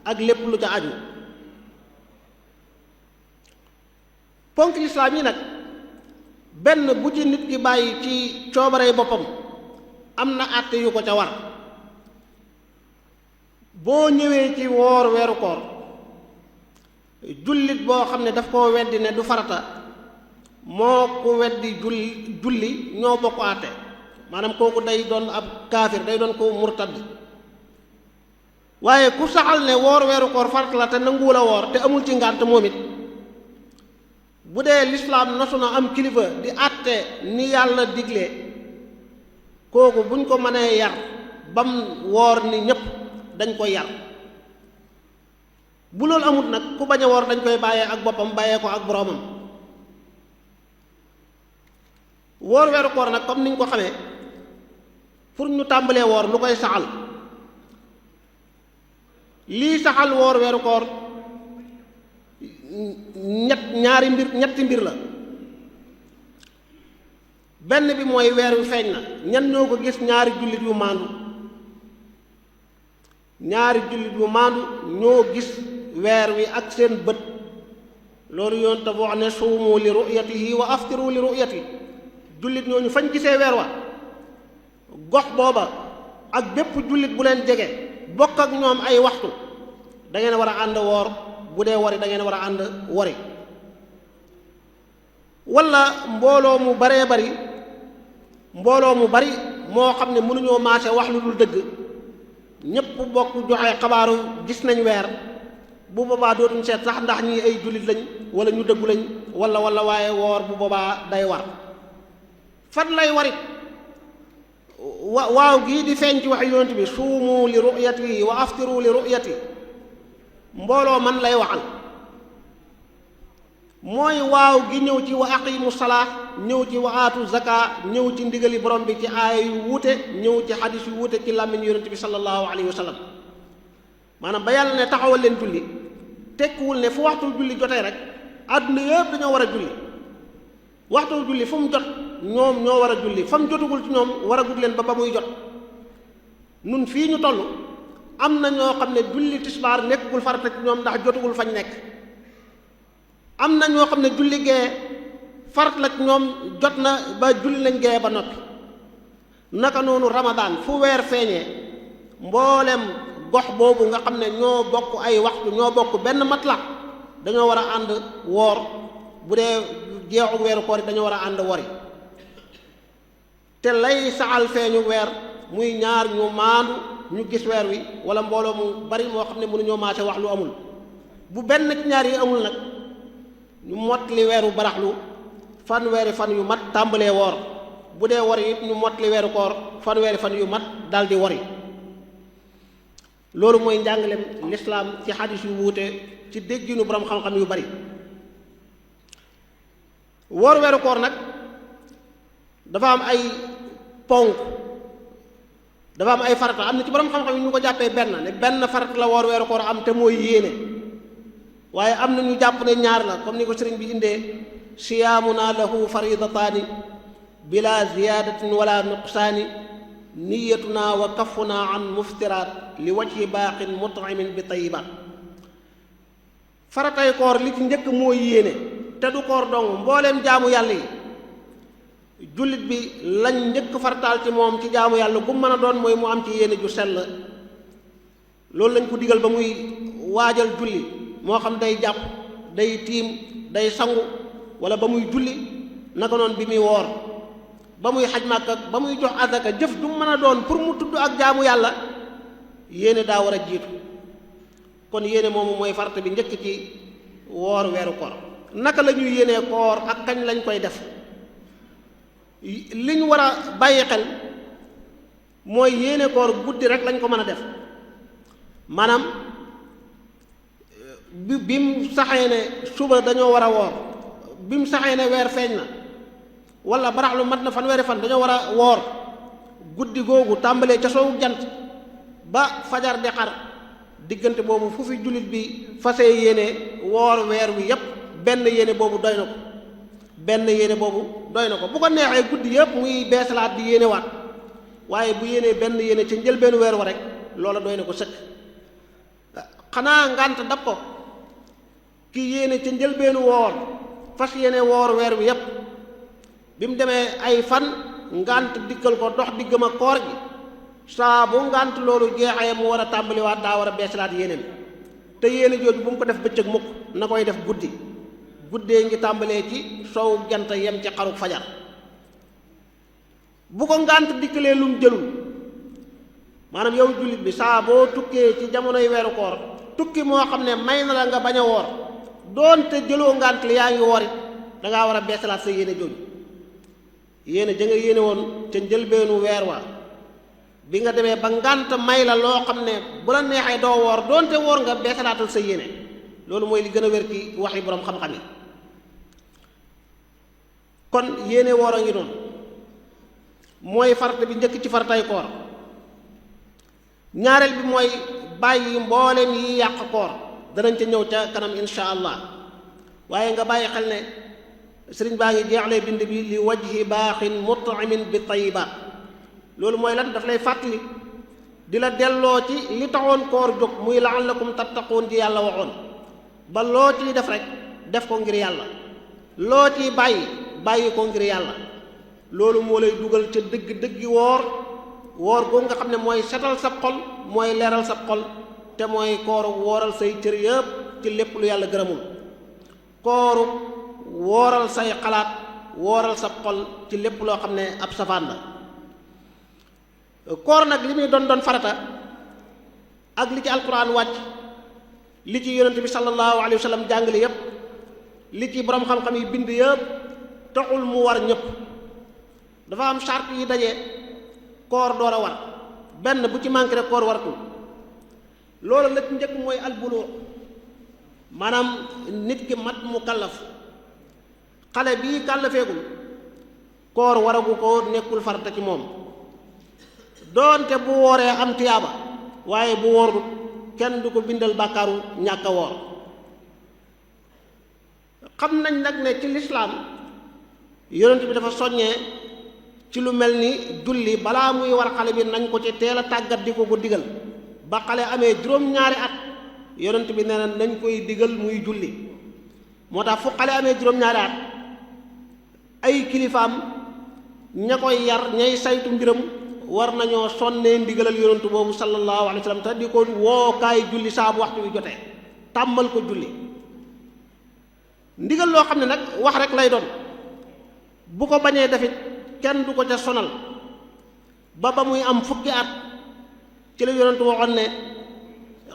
ak lépp lu ca aju ponk lislaam yi nag benn bu ci nit ki bàyyi ci coobarey boppam am na àtte yu ko ca war boo ñëwee ci woor weeru koor jullit boo xam ne daf koo weddi ne du farata moo ko weddi julli ñoo bokk àtte maanaam kooku day doon ab kaafir day doon ko murtad waaye ku saxal ne woor weeru koor farata la te nanguwul a woor te amul ci ngànt moom it bu dee lislaam nosu na am kilifa di àtte ni yàlla digle kooku buñ ko mënee yar bam woor ni ñépp dañ koy yar. bu loolu amut nag ku bañ a woor dañ koy bàyyee ak boppam bàyyee ko ak boroomam. woor weeru koor nag comme niñ ko xamee pour ñu tàmbalee woor lu koy saxal lii saxal woor weeru koor ñetti mbir la. benn bi mooy weer wi feeñ na ñan ñoo ko gis? ñaari jullit yu maandu ñoo gis weer wi ak seen bët. loolu yoon te wax ne suumu li ru'yatihi wa aftiru li ru'yati. jullit ñooñu fañ gisee weer wa gox booba ak bépp jullit bu leen jege bokk ak ñoom ay waxtu da ngeen war a ànd woor. bu dee wari da ngeen war a ànd wari. wala mbooloo mu bari moo xam ne mënuñoo maase wax lu dul dëgg ñépp bokk joxe xabaaru gis nañ weer bu boobaa dootuñ seet sax ndax ñii ay jullit lañ wala ñu dëggu lañ wala waaye woor bu boobaa day war. fan lay warit waaw gii di feeñ ci wax yonent bi suumu li ru'yati wa aftiru li ru'yati mbooloo man lay waxal mooy waaw gi ñëw ci wa aqimu salaa ñëw ci wa aatu zaka ñëw ci ndigali borom bi ci aaya yu wuute ñëw ci xadis yu wuute ci làmmiñ yonent bi sallallahu alayhi wa sallam. maanaam ba yàlla ne taxawal leen julli tekkiwul ne fu waxtu julli jotee rek àdduna yëpp dañoo war a julli. waxtu julli fu mu jot ñoom ñoo war a julli fa mu jotugul ci ñoom war a gudd leen ba muy jot. nun fii ñu toll am na ñoo xam ne julli tisbaar nekkul farata ci ñoom ndax jotugul fañ nekk. am na ñoo xam ne julli gee farat la ci ñoom jot na ba julli lañ gee ba noppi. naka noonu ramadaan fu weer feeñee mboolem gox boobu nga xam ne ñoo bokk ay waxtu ñoo bokk benn matla dañoo war a ànd woor. bu dee jeexu weeru koor yi dañoo war a ànd wori. te lay saxal feeñu weer muy ñaar ñu maandu ñu gis weer wi wala mbooloo mu bari moo xam ne mënuñoo maase wax lu amul. bu benn ci ñaar yi amul nag ñu mottali weeru baraxlu fanweeri fan yu mat tàmbalee woor. bu dee wori it ñu mottali weeru koor fanweeri fan yu mat daldi wori. loolu mooy njàngaleem lislaam ci xadis yu wuute ci dégginu borom xam-xam yu bari. woor weeru koor nag dafa am ay ponk dafa am ay farata. am na ci borom xam-xam yi ñu ko jàppee benn farata la woor weeru koor am te mooy yéene. waaye am na ñu jàpp ne ñaar la comme ni ko sëriñ bi indee siyaamuna lahu faridataani bila ziyadatin wala nuqsaani niyatuna wa kafuna an muftiraat li wajhi baaqin mut'imin bi tayyibaat. faratay koor li ci njëkk mooy yéene te du koor dong mbooleem jaamu yàlla yi jullit bi lañ njëkk farataal ci moom ci jaamu yàlla bu mën a doon mooy mu am ci yéene ju sell. loolu lañ ko digal ba muy waajal julli moo xam day jàpp day tiim day sangu wala ba muy julli naka noonu bi muy woor ba muy xaj Màkka ba muy jox azaka jëf du mën a doon pour mu tudd ak jaamu yàlla yéene daa war a jiitu. kon yéene moomu mooy farata bi njëkk ci woor weeru koor. naka la ñuy yéenee koor ak kañ lañ koy def li ñu war a bàyyi xel mooy yéene koor guddi rek lañ ko mën a def. maanaam bi mu saxee ne suba dañoo war a woor bi mu saxee ne weer feeñ na wala baraxlu mat na fanweeri fan dañoo war a woor guddi googu tàmbalee ca soowu jant ba fajar di xar diggante boobu fu fi jullit bi fasee yéene woor weer wi yépp benn yéene boobu doy na ko bu ko neexee guddi yépp muy beesalaat di yéene waat waaye bu yéenee benn yéene ca njëlbeenu weer wa rek loola doy na ko sëkk. xanaa ngànt dab ko ki yéene ca njëlbeenu woor fas yéene woor weer wi yépp bi mu demee ay fan ngànt dikkal ko dox diggam ak koor gi saa bu ngànt loolu jeexee mu war a tàmbaliwaat daa war a beesalaat yéeneem te yéene jooju bu mu ko def bëccëg mukk na koy def guddi. guddee ngi tàmbalee ci soowu jant yem ci xaruk fajar. bu ko ngànt dikkalee lum jëlul maanaam yow jullit bi saa boo tukkee ci jamonoy weeru koor tukki moo xam ne may na la nga bañ a woor doonte jëloo ngànt li yaa ngi woor it dangaa war a beesalaat sa yéene jooju yéene ja nga yéene woon ca njëlbeenu weer wa bi nga demee ba ngànt may la loo xam ne bu la neexee doo woor doonte woor nga beesalaatal sa yéene loolu mooy li gën a wér ci waxi boroom xam-xam yi kon yéene woor a ngi noonu mooy farata bi njëkk ci faratay koor ñaareel bi mooy bàyyi mboolem yi yàq koor danañ ca ñëw ca kanam insha allah waaye nga bàyyi xel ne sëriñ baa ngi jeexlee bind bi li wajhi baaxin mut'imin bi tayyibaat loolu mooy lan daf lay fàttali di la delloo ci li taxoon koor jóg muy la'allakum tattaquun ji yàlla waxoon ba loo ciy def rek def ko ngir yàlla loo ciy bàyyi ko ngir yàlla loolu moo lay dugal ca dëgg-dëggi woor googu nga xam ne mooy setal sa xol mooy leeral sa xol te mooy kooru wooral say cër yëpp ci lépp lu yàlla gërëmul kooru wooral say xalaat wooral sa xol ci lépp loo xam ne ab safaan la koor nag li muy doon farata ak li ci alquran wàcc li ci yonent bi sallallahu alayhi wa sallam jàngale yépp li ci borom xam-xam yi bind yëpp taxul mu war ñëpp dafa am charte yi daje koor door a war benn bu ci manqué rek koor waratul loolu la ci njëkk mooy albuluu maanaam nit ki mat mu kallaf xale bii kàllafeegul koor waragu ko nekkul farata ci moom doonte bu wooree am tiyaaba waaye bu woorul kenn du ko bindal bàkkaaru ñàkk a woor xam nañ nag ne ci lislaam yonent bi dafa soññee ci lu mel ni julli balaa muy war xale bi nañ ko ci teel a tàggat di ko digal ba xale amee juróom-ñaari at yonent bi nee na nañ koy digal muy julli moo tax fu xale amee juróom-ñaari at ay kilifaam ña koy yar ñay saytu mbiram war nañoo sonnee ndigalal yonentu boobu sallallahu alayhi wa sallam te di ko wookaay julli saa bu waxtu wi jotee tàmmal ko julli ndigal loo xam ne nag wax rek lay doon bu ko bañee defit kenn du ko ca sonal ba muy am fukki at ci la yonentu waxoon ne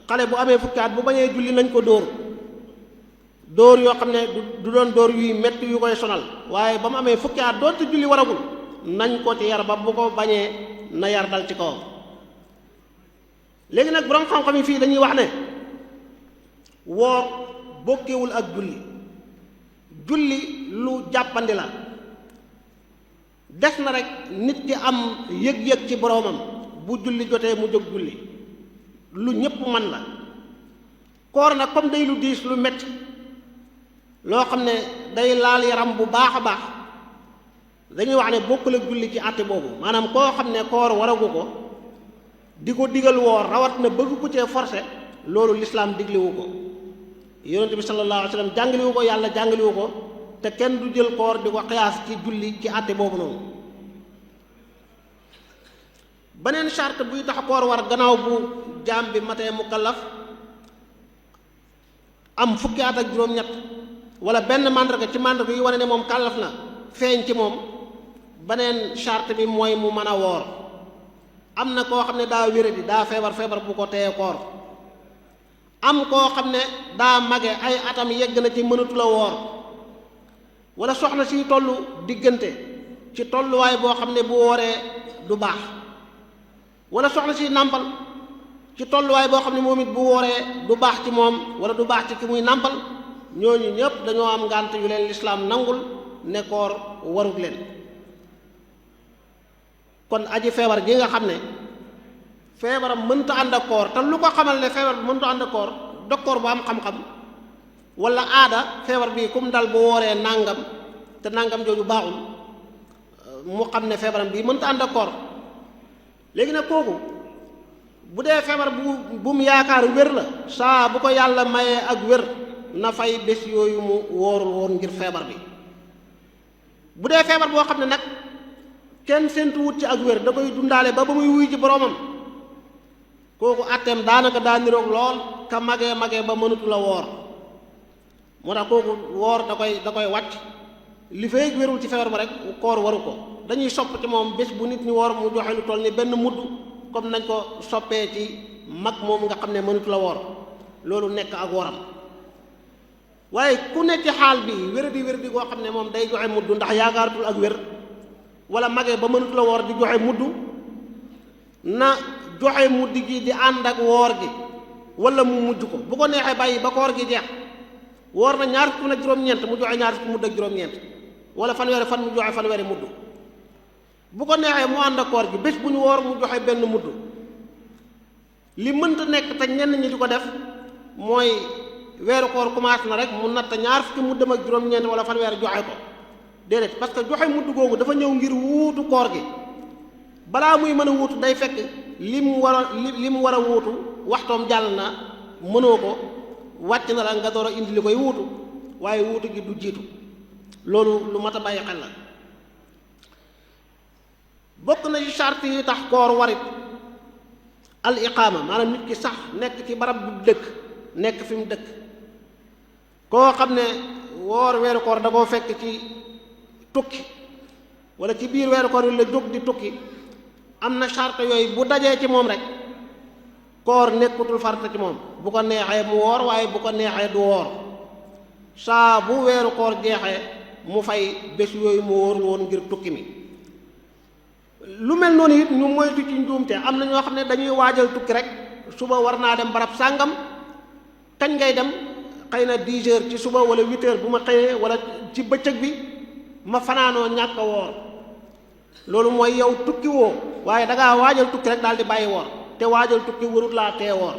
xale bu amee fukki at bu bañee julli nañ ko dóor yoo xam ne du doon dóor yuy metti yu koy sonal waaye ba mu amee fukki at doonte julli waragul nañ ko ci yar ba bu ko bañee na yar dal ci kawam léegi nag borom xam-xam yi fii dañuy wax ne woor bokkewul ak julli lu jàppandi la des na rek nit ki am yëg-yëg ci boroomam bu julli jotee mu jóg julli lu ñépp man la koor nag comme day lu diis lu metti loo xam ne day laal yaram bu baax a baax dañuy wax ne bokkul ak julli ci àtte boobu maanaam koo xam ne koor waragu ko di ko digal woor rawat na bëgg ko cee forcé loolu lislaam digliwu ko yonent bi sallallahu alayhi wa sallam jàngaliwu ko yàlla jàngaliwu ko te kenn du jël koor di ko xiyaas ci julli ci àtte boobu noonu beneen charte buy tax koor war gannaaw bu jaam bi matee mukallaf am fukki at ak juróom-ñett wala benn màndarga ci màndarga yi wane ne moom kàllaf na feeñ ci moom beneen charte bi mooy mu mën a woor am na koo xam ne daa wéradi daa feebar bu ko teye koor am koo xam ne daa mage ay atam yegg na ci mënatu la woor wala soxna si tollu diggante ci tolluwaay boo xam ne bu wooree du baax wala soxna si nàmpal ci tolluwaay boo xam ne moom it bu wooree du baax ci moom wala du baax ci ki muy nàmpal ñooñu ñëpp dañoo am ngànt yu leen lislaam nangul ne koor warut leen kon aji feebar gi nga xam ne feebaram mënta ànd ak koor te lu ko xamal ne feebar bi mënta ànd ak koor docteur bu am xam-xam wala aada feebar bi kum dal bu wooree nàngam te nàngam jooju baaxul mu xam ne feebaram bii mënta ànd ak koor léegi nag kooku bu dee feebar bu mu yaakaar wér la saa bu ko yàlla mayee ak wér na fay bés yooyu mu wóorul woon ngir feebar bi bu dee feebar boo xam ne nag kenn séentu wut ci ak wér da koy dundaale ba muy wuy ci boroomam kooku àtteem daanaka daa niroog lool ka magee ba mënatu la woor moo tax kooku woor da koy wàcc li fay wérul ci feebar ba rek koor waru ko dañuy sopp ci moom bés bu nit ñi woor mu joxe lu toll ni benn mudd comme nañ ko soppee ci mag moom nga xam ne mënatu la woor loolu nekk ak woram waaye ku ne ci xaal bi wér di goo xam ne moom day joxe mudd ndax yaakaaratul ak wér wala magee ba mënatu la woor di joxe mudd na joxe mudd gi di ànd ak woor gi wala mu mujj ko bu ko neexee bàyyi ba koor gi jeex woor na ñaar fukk ak juróom-ñeent mu joxe ñaar fukk mudd ak juróom-ñeent wala fanweeri fan mu joxe fanweeri mudd bu ko neexee mu ànd ak koor gi bés bu ñu woor mu joxe benn mudd li mënta nekk te ñenn ñi di ko def mooy weeru koor commencé na rek mu natt ñaar fukki muddam ak juróom-ñeent wala fanweeri joxe ko déedéet parce que joxe mudd googu dafa ñëw ngir wuutu koor gi balaa muy mën a wuutu day fekk li mu war a wuutu waxtoom jàll na mënoo ko wàcc na la nga door a indi li koy wuutu waaye wuutu gi du jiitu loolu lu mat a bàyyi xel la bokk na ci charte yi tax koor warit al iqaama maanaam nit ki sax nekk ci barab bu dëkk nekk fi mu dëkk koo xam ne woor weeru koor da koo fekk ci tukki wala ci biir weeru koor yi la jóg di tukki am na charte yooyu bu dajee ci moom rek koor nekkutul farata ci moom bu ko neexee mu woor waaye bu ko neexee du woor saa bu weeru koor jeexee mu fay bés yooyu mu wóor woon ngir tukki mi lu mel noonu it ñu moytu ci njuumte am na ñoo xam ne dañuy waajal tukki rek suba war naa dem barab sàngam kañ ngay dem xëy na 10 heures ci suba wala 8 heures bu ma xëyee wala ci bëccëg bi ma fanaanoo ñàkk a woor loolu mooy yow tukki woo waaye dangaa waajal tukki rek daal di bàyyi woor te waajal tukki warut laa tee woor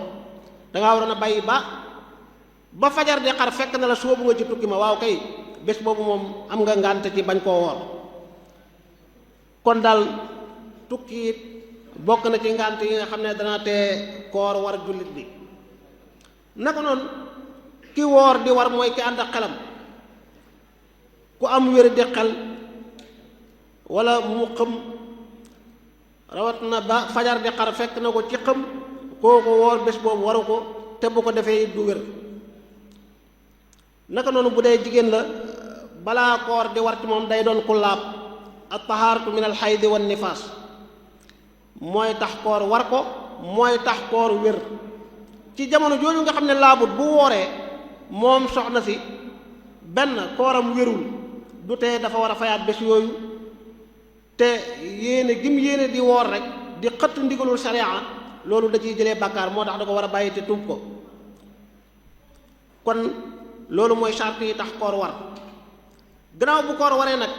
dangaa waroon a bàyyi ba fajar di xar fekk na la soobu nga ci tukki ma waaw kay bés boobu moom am nga ngànt ci bañ koo woor kon daal tukki it bokk na ci ngànt yi nga xam ne dana tee koor war jullit bi naka noonu ki woor di war mooy ki ànd ak xelam ku am wér di xel wala mu xëm rawat na ba fajar di xar fekk na ko ci xëm kooku woor bés boobu waru ko te bu ko defee du wér naka noonu bu dee jigéen la balaa koor di war ci moom day doon ku laab at-tahaaratu min al-haydi wan nifaas mooy tax koor war ko mooy tax koor wér ci jamono jooju nga xam ne laabut bu wooree moom soxna si benn kooram wérul du tee dafa war a fayaat bés yooyu te yéene gim yéene di woor rek di xëtt ndigalul sharia loolu da ciy jëlee bàkkaar moo tax da ko war a bàyyi te tuub ko kon loolu mooy charte yi tax koor war gannaaw bu koor waree nag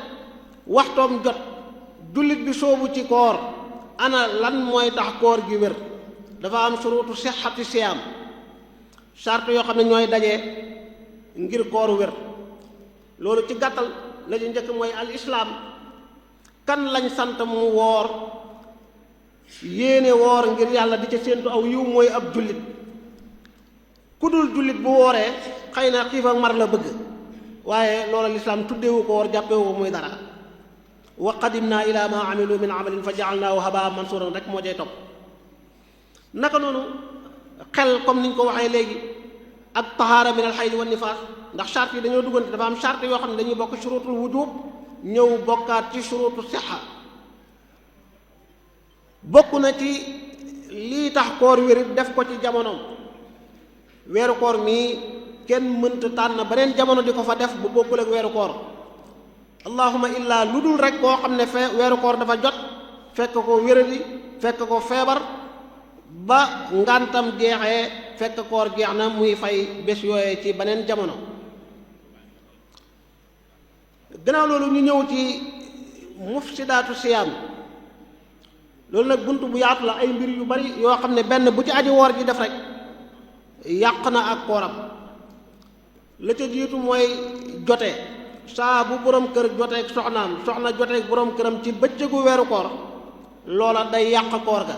waxtoom jot jullit bi soobu ci koor ana lan mooy tax koor gi wér dafa am surutu sixati siyaam charte yoo xam ne ñooy daje ngir koor wér loolu ci gàttal la ñu njëkk mooy al islaam kan lañ sant mu woor yéene woor ngir yàlla di ca séentu aw yiw mooy ab jullit ku dul jullit bu wooree xëy na xiif ak mar la bëgg waaye loola lislaam tuddeewu ko woor jàppewu ko muy dara wa qadimna ila ma amilu min amalin fa ja'alnaahu haba'an mansuuran rek moo cay topp naka noonu xel comme niñ ko waxee léegi ak tahaara min al hayd wan nifaas ndax charte yi dañoo duggante dafa am charte yoo xam ne dañuy bokk shurutul wujub ñëw bokkaat ci shurutu sixa bokk na ci lii tax koor wérit def ko ci jamonoom weeru koor mii kenn mënta tànn beneen jamono di ko fa def bu bokkul ak weeru koor allahuma illaa lu dul rek koo xam ne weeru koor dafa jot fekk ko wéradi fekk ko feebar ba ngantam jeexee fekk koor jeex na muy fay bés yooyee ci beneen jamono gannaaw loolu ñu ñëw ci mufsidaatu siyaam loolu nag bunt bu yaatu la ay mbir yu bari yoo xam ne benn bu ci aji woor ji def rek yàq na ak kooram la ca jiitu mooy jote saa bu borom kër joteeg soxnaam soxna joteeg borom këram ci bëccëgu weeru koor loola day yàq koor ga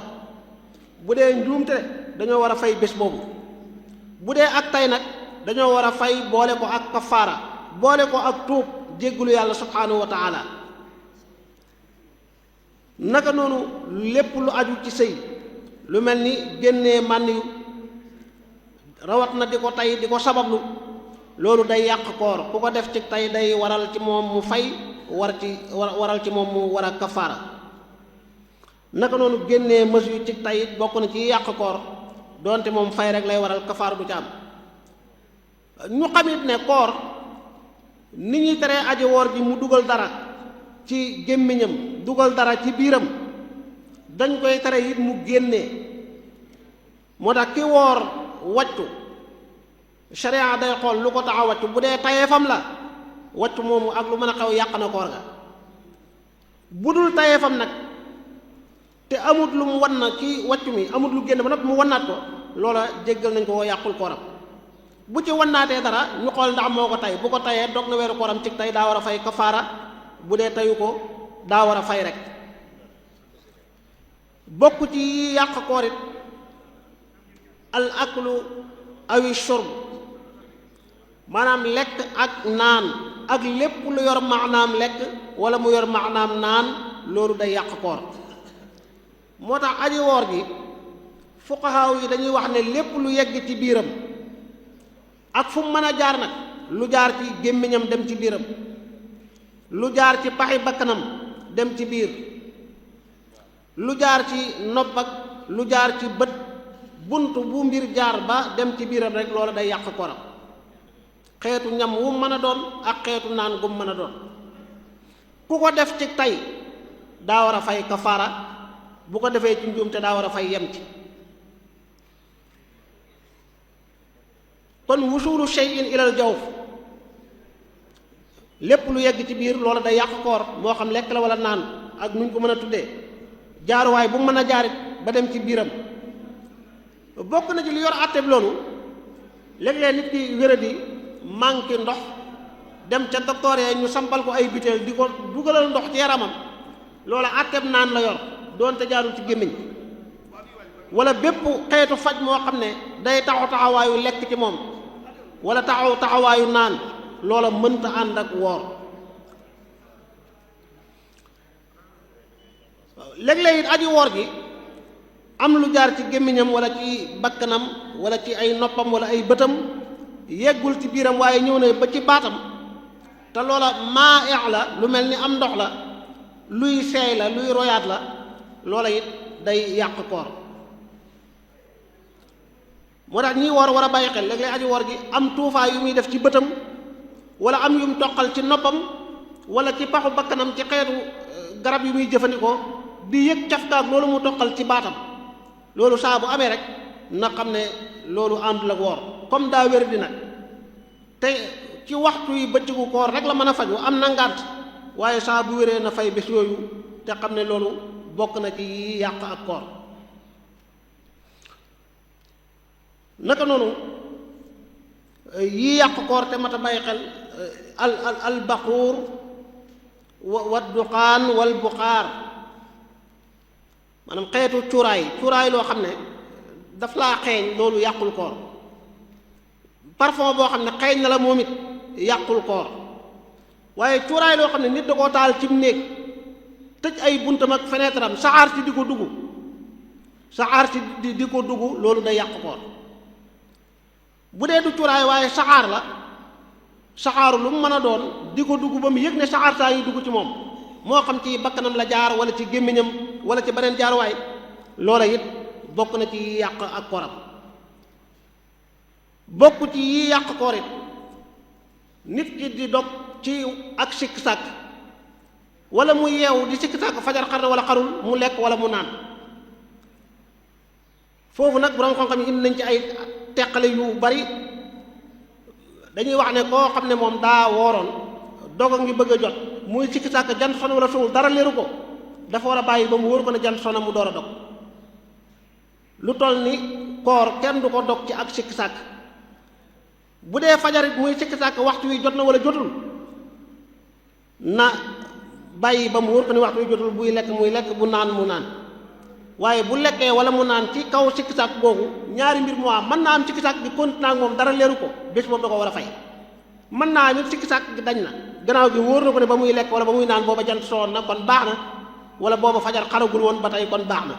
bu dee njuumte dañoo war a fay bés boobu bu dee ak tey nag dañoo war a fay boole ko ak kafaara boole ko ak tuub jéggulu yàlla subhaanahu wa taala naka noonu lépp lu aju ci sëy lu mel ni génnee mànn yu rawat na di ko tey di ko sabablu loolu day yàq koor ku ko def ci tey day waral ci moom mu fay waral ci moom mu war a kafaara naka noonu génnee mës yu ci tay it bokk na ci yàq koor doonte moom fay rek lay waral kafaar du ca am. ñu xamit ne koor ni ñuy teree aji woor ji mu dugal dara ci gémmiñam dugal dara ci biiram dañ koy tere it mu génnee. moo tax ki woor wàccu sharia day xool lu ko tax a wàccu bu dee tayeefam la wàccu moomu ak lu mën a xew yàq na koor ga. bu dul tayeefam nag te amut lu mu wan na ci wàccu mi amut lu génn ba noppi mu wannaat ko loola jéggal nañ ko yàqul kooram. bu ci wannaatee dara ñu xool ndax moo ko tay bu ko tayee dog na weeru kooram ci tay daa war a fay kafaara bu dee tayu ko daa war a fay rek. bokk ci yàq koor it al aklu awi shurb maanaam lekk ak naan ak lépp lu yor maanaam lekk wala mu yor maanaam naan loolu day yàq koor. moo tax aji woor gi fuqahaaw yi dañuy wax ne lépp lu yegg ci biiram ak fu mu mën a jaar nag lu jaar ci gémmiñam dem ci biiram lu jaar ci paxi bakkanam dem ci biir lu jaar ci nopp ak lu jaar ci bët bunt bu mbir jaar ba dem ci biiram rek loola day yàq koram. xeetu ñam wu mën a doon ak xeetu naan gu mën a doon ku ko def ci tay daa war a fay kafaara bu ko defee ci njuumte daa war a fay yem ci. kon wusulu shay'in ilal jawf lépp lu yegg ci biir loola day yàq koor moo xam lekk la wala naan ak nuñ ko mën a tuddee jaaruwaay bu mu mën a jaarit ba dem ci biiram. bokk na ci li yor àtteeb loolu léeg-léeg nit ki wéradi manqué ndox dem ca docteur ya ñu sampal ko ay butéel di ko dugalal ndox ci yaramam loola àtteeb naan la yor doonte jaarul ci gémmiñ wala bépp xeetu faj moo xam ne day taxawaayu lekk ci moom wala taxawaayu naan loola mënta ànd ak woor. léeg-léeg it aji woor gi am lu jaar ci gémmiñam wala ci bakkanam wala ci ay noppam wala ay bëtam yeggul ci biiram waaye ñëw na ba ci baatam te loola maa la lu mel ni am ndox la luy seey la luy royaat la loola it day yàq koor. moo tax ñiy woor war a bàyyi xel léeg-léeg aji woor gi am tuufaay yu muy def ci bëtam wala am yum toqal ci noppam wala ci paxu bakkanam ci xeetu garab yu muy jëfandikoo di yëg cafkaak loolu mu toqal ci baatam loolu saa bu amee rek na xam ne loolu àndul ak woor. comme daa wér di nag te ci waxtu yi bëccëgu koor rek la mën a faju am na ngànt waaye saa bu wéree na fay bés yooyu te xam ne loolu bokk na ci yi yàq ak koor. naka noonu yi yàq koor te mat a bàyyi xel al baquur wa duqaan wal buxaar maanaam xeetu cuuraay loo xam ne daf laa xeeñ loolu yàqul koor. parfum boo xam ne xeeñ na la moom it yàqul koor waaye cuuraay loo xam ne nit da koo taal ci néeg tëj ay buntam ak fenêtre am saxaar si di ko dugg loolu day yàq koor. bu dee du cuuraay waaye saxaar la saxaaru lu mu mën a doon di ko dugg ba mu yëg ne saxaar saa yi dugg ci moom moo xam ci bakkanam la jaar wala ci gémmiñam wala ci beneen jaaruwaay loola it bokk na ci yi yàq ak kooram. bokk ci yi yàq koor it nit ki di dog ci ak sikk sàkk wala mu yeewu di sikk sàkk fajar xar na wala xarul mu lekk wala mu naan. foofu nag borom xam-xam yi indi nañ ci ay teqale yu bari dañuy wax ne koo xam ne moom daa wooroon doga ngi bëgg a jot muy sikki sàkk jant sona wala sowul dara leeru ko dafa war a bàyyi ba mu wóor ko ne jant sona mu door a dog. lu toll ni koor kenn du ko dog ci ak sikki sàkk bu dee fajarit muy sikki sàkk waxtu wi jot na wala jotul na bàyyi ba mu wóor ko ni waxtu wi jotul buy lekk muy lekk bu naan mu naan. waaye bu lekkee wala mu naan ci kaw sikki sàkk googu ñaari mbir mu am mën naa am sikki sàkk gi continué ak moom dara leeru ko bés boobu da ko war a fay. mën naa am it sikki sàkk gi dañ na gannaaw gi wóor na ko ne ba muy lekk wala ba muy naan booba jant soon na kon baax na wala booba fajar xaragul woon ba tey kon baax na.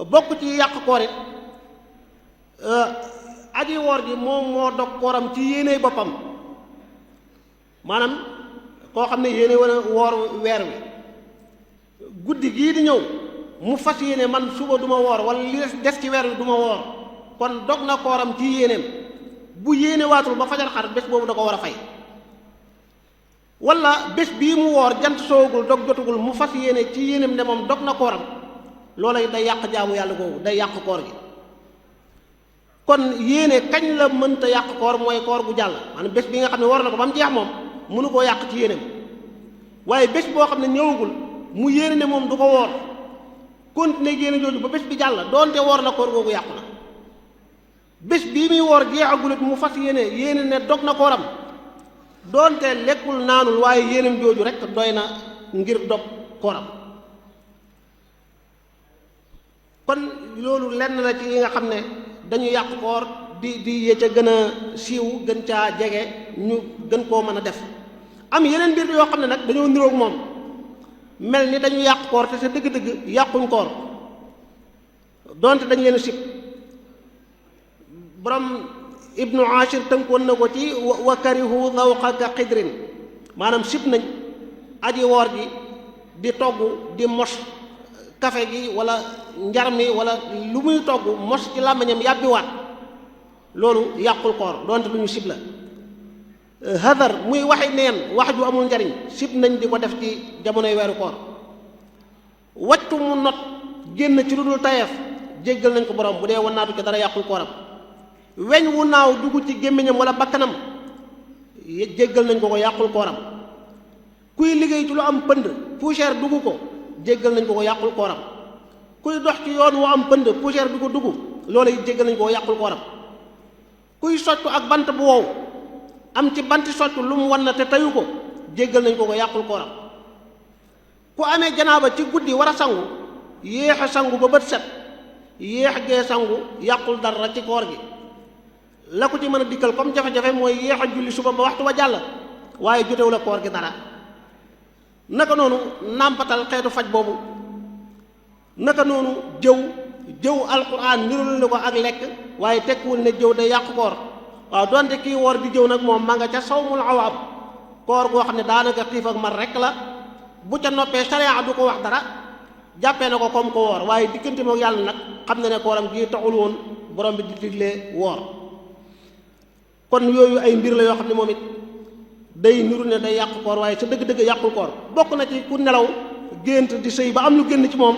bokk ci yàq koor it aji woor gi moom moo dog kooram ci yéene boppam maanaam koo xam ne yéene wala woor weer wi guddi gii di ñëw mu fas yéene man suba du ma woor wala li des ci weer wi du ma woor kon dog na kooram ci yéeneem bu yéene waatul ba fajar xar bés boobu da ko war a fay. wala bés bii mu woor jant soogul dog jotugul mu fas yéene ci yéeneem ne moom dog na kooram loola day yàq jaamu yàlla googu day yàq koor gi. kon yéene kañ la mënta yàq koor mooy koor gu jàll maanaam bés bi nga xam ne war na ko ba mu jeex moom mënu koo yàq ci yéeneem waaye bés boo xam ne ñëwagul mu yéene ne moom du ko woor continuer yéene jooju ba bés bi jàll doonte woor na koor googu yàqu na. bés bii muy woor jeexagulit mu fas yéene ne dog na kooram doonte lekkul naanul waaye yéeneem jooju rek doy na ngir dog kooram. kon loolu lenn la ci yi nga xam ne dañu yàq koor di yee ca gën a siiw gën caa jege ñu gën koo mën a def. am yeneen mbir yoo xam ne nag dañoo niroog moom mel ni dañu yàq koor te sa dëgg-dëgg yàquñ koor doonte dañ leen sib. borom ibnu ashir tënkoon na ko ci wa karihu zawqa ka xidrin maanaam sib nañ aji woor ji di togg di mos kafe gi wala njar mi wala lu muy togg mos ci làmmiñam yàbbiwaat loolu yàqul koor doonte lu ñu sib la. hadar muy waxi neen wax ju amul njariñ sib nañ di ko def ci jamonoy weeru koor. wactu mu not génn ci lu dul tayeef jéggal nañ ko borom bu dee wannaatu ca dara yàqul kooram. weñ wu naaw dugg ci gémmiñam wala bakkanam jéggal nañ ko yàqul kooram. kuy liggéey ci lu am pënd poussière dugg ko jéggal nañ ko yàqul kooram. kuy dox ci yoon wu am pënd poussière du ko dugg loolu it jéggal nañ ko yàqul kooram. kuy soccu ak bant bu wow am ci banti soccu lu mu wan na te tayu ko jéggal nañ ko yàqul kooram. ku amee janaaba ci guddi war a sangu yéex a sangu ba bët set yéex gee sangu yàqul dara ci koor gi. la ko ci mën a dikkal comme jafe-jafe mooy yéex a julli suba ba waxtu ba jàll waaye jotewu la koor gi dara. naka noonu nàmpatal xeetu faj boobu naka noonu jëw alquran nirul na ko ak lekk waaye tekkiwul ne jëw day yàq koor. waaw donte kii woor di jëw nag moom ma nga ca sawmul awaab koor goo xam ne daanaka xiif ak mar rek la bu ca noppee sharia du ko wax dara jàppee na ko comme ko woor waaye diggante moom yàlla nag xam na ne kooram gi taxul woon borom bi di diglee woor. kon yooyu ay mbir la yoo xam ne moom it day niru ne day yàq koor waaye sa dëgg-dëgg yàqul koor. bokk na ci ku nelaw gént di sëy ba am lu génn ci moom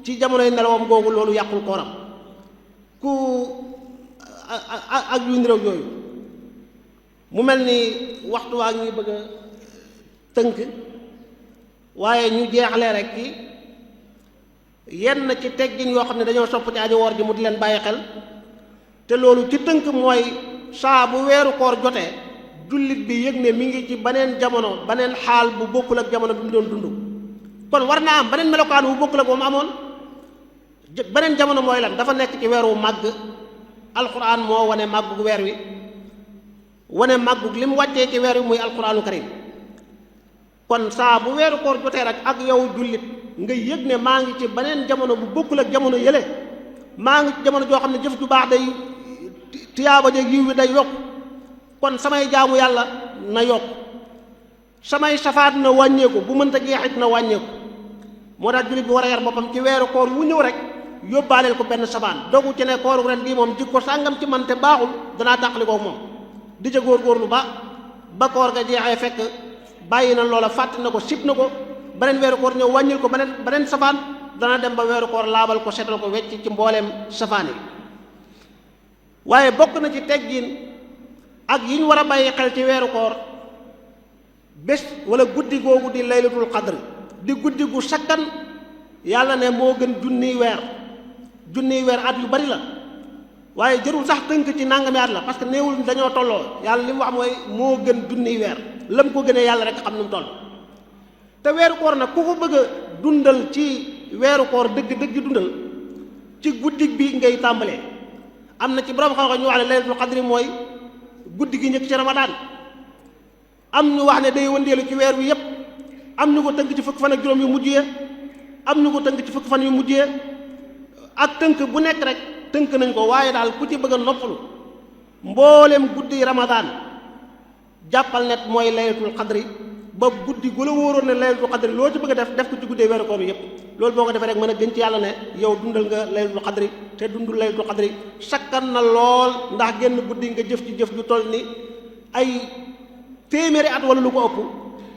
ci jamonoy nelawam googu loolu yàqul kooram. ku ak yu niroog yooyu mu mel ni waxtu waa ngi bëgg a tënk waaye ñu jeexalee rek ci yenn ci teggin yoo xam ne dañoo sopp ci aji woor ji mu di leen bàyyi xel te loolu ci tënk mooy saa bu weeru koor jotee jullit bi yëg ne mi ngi ci beneen jamono beneen xaal bu bokkul ak jamono bi mu doon dund. kon war naa am beneen melokaan bu bokkul ak ba mu amoon. beneen jamono mooy lan dafa nekk ci weer wu màgg alquran moo wane màggug weer wi wane màggug li mu wàccee ci weer wi muy alquranu karim. kon saa bu weeru koor jotee rek ak yow jullit nga yëg ne maa ngi ci beneen jamono bu bokkul ak jamono yële maa ngi ci jamono joo xam ne jëf ju baax day tiyaaba jeeg yiw wi day yokk kon samay jaamu yàlla na yokk samay safaat na wàññeeku bu mënta jeexit na wàññeeku. moo tax jullit bi war a yar boppam ci weeru koor wu ñëw rek yóbbaaleel ko benn safaan dogu ci ne kooru ren gii moom jikko sàngam ci man te baaxul danaa tàqali ko moom di ca góorgóorlu ba koor ga jeexee fekk bàyyi na loola fàtt na ko sib na ko beneen weeru koor ñëw wàññil ko beneen safaan dana dem ba weeru koor laabal ko setal ko wecc ci mbooleem safaan yi. waaye bokk na ci teggin ak yi ñu war a bàyyi xel ci weeru koor bés wala guddi googu di laylatul qadr di guddi gu sakkan yàlla ne moo gën junniy weer at yu bari la waaye jërul sax tënk ci nangami at la parce que néewul dañoo tolloo yàlla li mu wax mooy moo gën junniy weer lam ko gënee yàlla rek xam nu mu toll. te weeru koor nag ku ko bëgg a dundal ci weeru koor dëgg dundal ci guddi bi ngay tàmbalee. am na ci borom xam-xam ñu wax ne laylatul qadri mooy guddi gi njëkk ci ramadaan am ñu wax ne day wëndeelu ci weer wi yépp am ñu ko tënk ci fukk fan ak juróom yu mujjee am ñu ko tënk ci fukk fan yu mujjee ak tënk bu nekk rek tënk nañ ko waaye daal ku ci bëgg a noppalu mboolem guddi ramadaan jàppal net mooy laylatul qadri ba guddi gu la wóoroon ne laylatul qadri loo ci bëgg a def ko ci guddee weeru koor yépp loolu boo ko defee rek mën a gën ci yàlla ne yow dundal nga laylatul qadri te dundul laylatul qadri sakkan na lool ndax génn guddi nga jëf ci jëf ju toll ni ay téeméeri at wala lu ko ëpp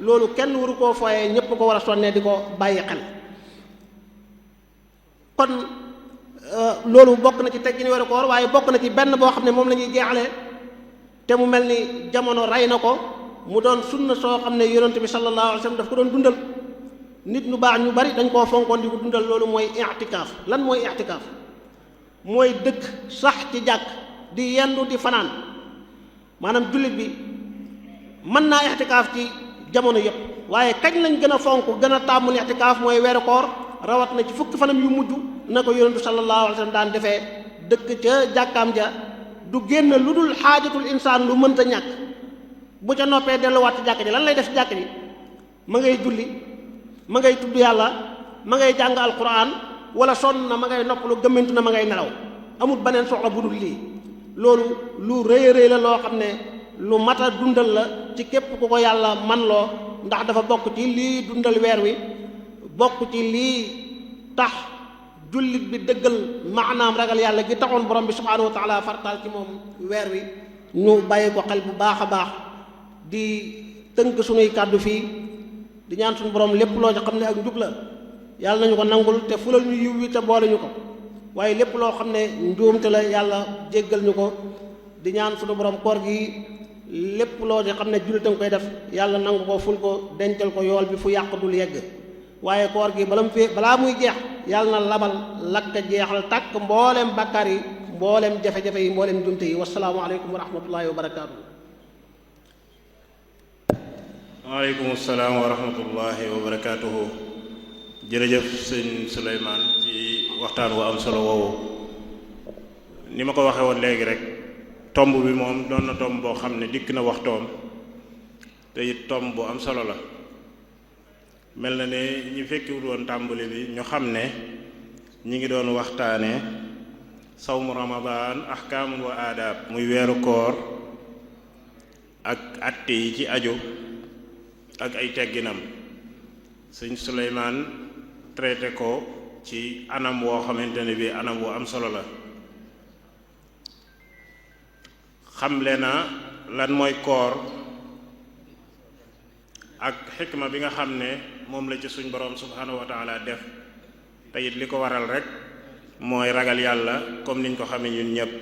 loolu kenn waru koo fooyee ñépp ko war a sonnee di ko bàyyi xel kon loolu bokk na ci teggin weeru koor waaye bokk na ci benn boo xam ne moom la ñuy jeexale te mu mel ni jamono rey na ko mu doon sunna soo xam ne yonent bi sallallahu alayhi wasallam daf ko doon dundal nit ñu baax ñu bari dañ koo fonkoon di ko dundal loolu mooy i'tikaaf lan mooy i'tikaaf mooy dëkk sax ci jàkk di yendu di fanaan maanaam jullit bi mën naa i'tikaaf ci jamono yépp waaye kañ lañ gën a fonk gën a tàmmul i'tikaaf mooy weeru koor rawat na ci fukki fanam yu mujj na ko yonent sallallahu alayhi wasallam daan defee dëkk ca jàkkaam ja du génn lu dul xaajatul insaan lu mënta ñàkk bu ca noppee delluwaat ci jàkk ji lan lay def ci jàkk ji ma ngay julli ma ngay tudd yàlla ma ngay jàng alquran wala sonn na ma ngay noppalu gëmmentu na ma ngay nelaw amul beneen soxla bu dul lii loolu lu rëy rëy la loo xam ne lu mat a dundal la ci képp ku ko yàlla man loo ndax dafa bokk ci lii dundal weer wi bokk ci lii tax jullit bi dëggal maanaam ragal yàlla gi taxoon borom bi subhaanahu wa taala fartaal ci moom weer wi ñu bàyyi ko xel bu baax a baax di tënk sunuy kàddu fii di ñaan suñu borom lépp loo ci xam ne ak njub la yàlla nañu ko nangul te fulal ñu yiw wi te boole ñu ko waaye lépp loo xam ne njuumte la yàlla jéggal ñu ko di ñaan suñu borom koor gi lépp loo ci xam ne jullit a nga koy def yàlla nangu ko ful ko dencal ko yool bi fu yàq dul yegg waaye koor gi balaa muy jeex yàlla na labal lakka jeexal tàkk mbooleem bàkkaar yi mbooleem jafe-jafe yi mbooleem njuumte yi wasalaamu aleykum wa rahmatullahi wa barakaatu. waaleykum salaam wa rahmatullahi wa barakaatuhu. jërëjëf sëñ Souleymane ci waxtaan wu am solo woowu ni ma ko waxee woon léegi rek tomb bi moom doon na tomb boo xam ne dikk na waxtoom te it tomb bu am solo la mel na ne ñi fekkiwut woon tàmbali bi ñu xam ne ñi ngi doon waxtaane sawmu ramadan ahkaamun wa aadaab muy weeru koor ak atte yi ci aju ak ay tegginam sëñ Souleymane traité ko ci anam woo xamante ne bi anam wu am solo la xamle na lan mooy koor ak xikma bi nga xam ne moom la ci suñ boroom subhanahu wa taala def te it li ko waral rek mooy ragal yàlla comme niñ ko xamee ñun ñépp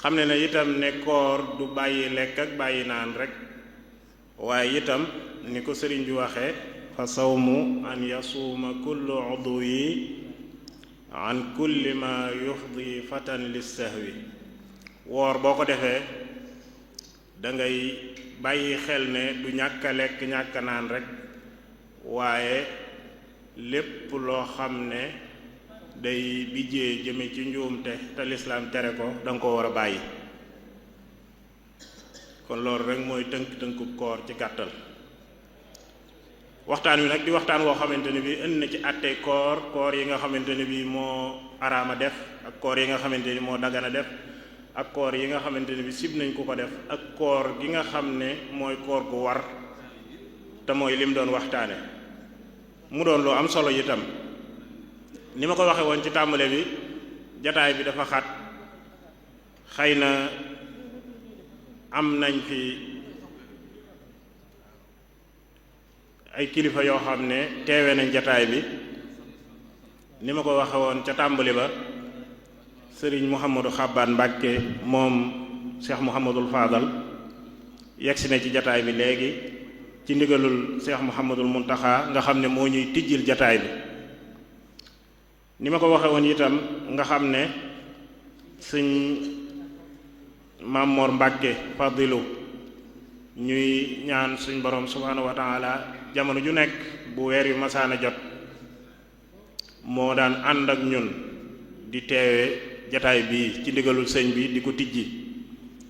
xam ne na itam ne koor du bàyyi lekk ak bàyyi naan rek waaye itam ni ko sëriñ bi waxee fa sawmu an yasuuma kullu udwi an kulli ma yufdi fatan lissahwi woor boo ko defee da ngay bàyyi xel ne du ñàkk a lekk ñàkk a naan rek waaye lépp loo xam ne day bijjee jëme ci njuumte te lislaam tere ko da nga ko war a bàyyi kon loolu rek mooy tënk-tënku koor ci gàttal waxtaan wi nag di waxtaan woo xamante ne bi indi na ci àttee koor yi nga xamante ne bi moo araama def ak koor yi nga xamante ni moo dagana def ak koor yi nga xamante ne bi sib nañ ku ko def ak koor gi nga xam ne mooy koor gu war te mooy lim doon waxtaane mu doon lu am solo itam ni ma ko waxe woon ci tàmbale bi jataay bi dafa xat xëy na am nañ fi ay kilifa yoo xam ne teewe nañ jataay bi ni ma ko waxe woon ca tàmbali ba sëriñ Mouhamadou Xabbaan Mbàkke moom Cheikh Mouhamadul Fadal yegsi na ci jataay bi léegi ci ndigalul Cheikh Mouhamadul Muntaxa nga xam ne moo ñuy tijjil jataay bi ni ma ko waxe woon itam nga xam ne sëñ Mamor Mbàkke Fadilu ñuy ñaan suñ borom subhanahu wa taala jamono ju nekk bu weer yu masaana jot moo daan ànd ak ñun di teewe jataay bi ci ndigalul sëñ bi di ko tijji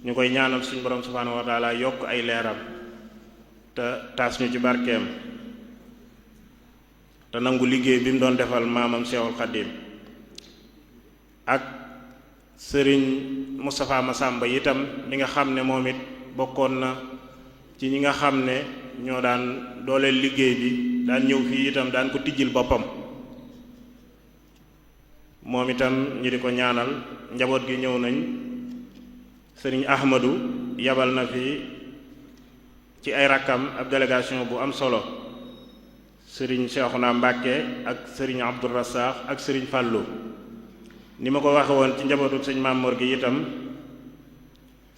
ñu koy ñaanal suñ borom subhanahu wa taala yokk ay leeram te taas ñu ci barkeem te nangu liggéey bi mu doon defal maamam Seexul Xaddim ak sëriñ Moustapha Massamba itam mi nga xam ne moom it bokkoon na ci ñi nga xam ne ñoo daan dooleel liggéey bi daan ñëw fii itam daan ko tijjil boppam moom itam ñu di ko ñaanal. njaboot gi ñëw nañ, sëriñ Ahmadu yabal na fi ci ay rakkam ab délégation bu am solo, sëriñ Cheikhouna Mbàkke ak sëriñ Abdou Rassakh ak sëriñ Fàllu. ni ma ko waxe woon ci njabootu sëñ Mamor gi itam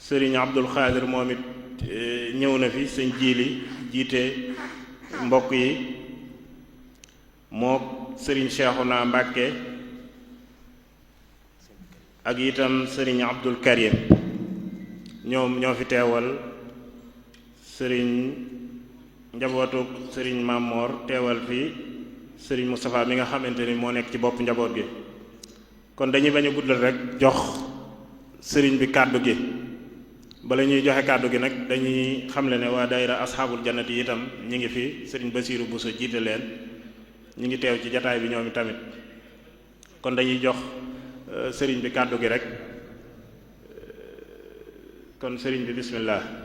sëriñ Abdul Xaadir moom it ñëw na fi, sëñ Jiili jiite mbokk yi moo sëriñ Cheikhouna Mbàkke ak itam sëriñ Abdul Karim ñoom ñoo fi teewal sëriñ njabootu sëriñ Mamor, teewal fi sëriñ Moustapha mi nga xamante ni moo nekk ci bopp njaboot gi. kon dañuy bañ a guddal rek jox sëriñ bi kàddu gi. bala ñuy joxe kàddu gi nag dañuy xamle ne waa daayira asxaabul jannati itam ñi ngi fi, sëriñ Basiiru Buso jiite leen, ñi ngi teew ci jataay bi ñoom tamit. kon dañuy jox sëriñ bi kàddu gi rek. kon sëriñ bi bismillah.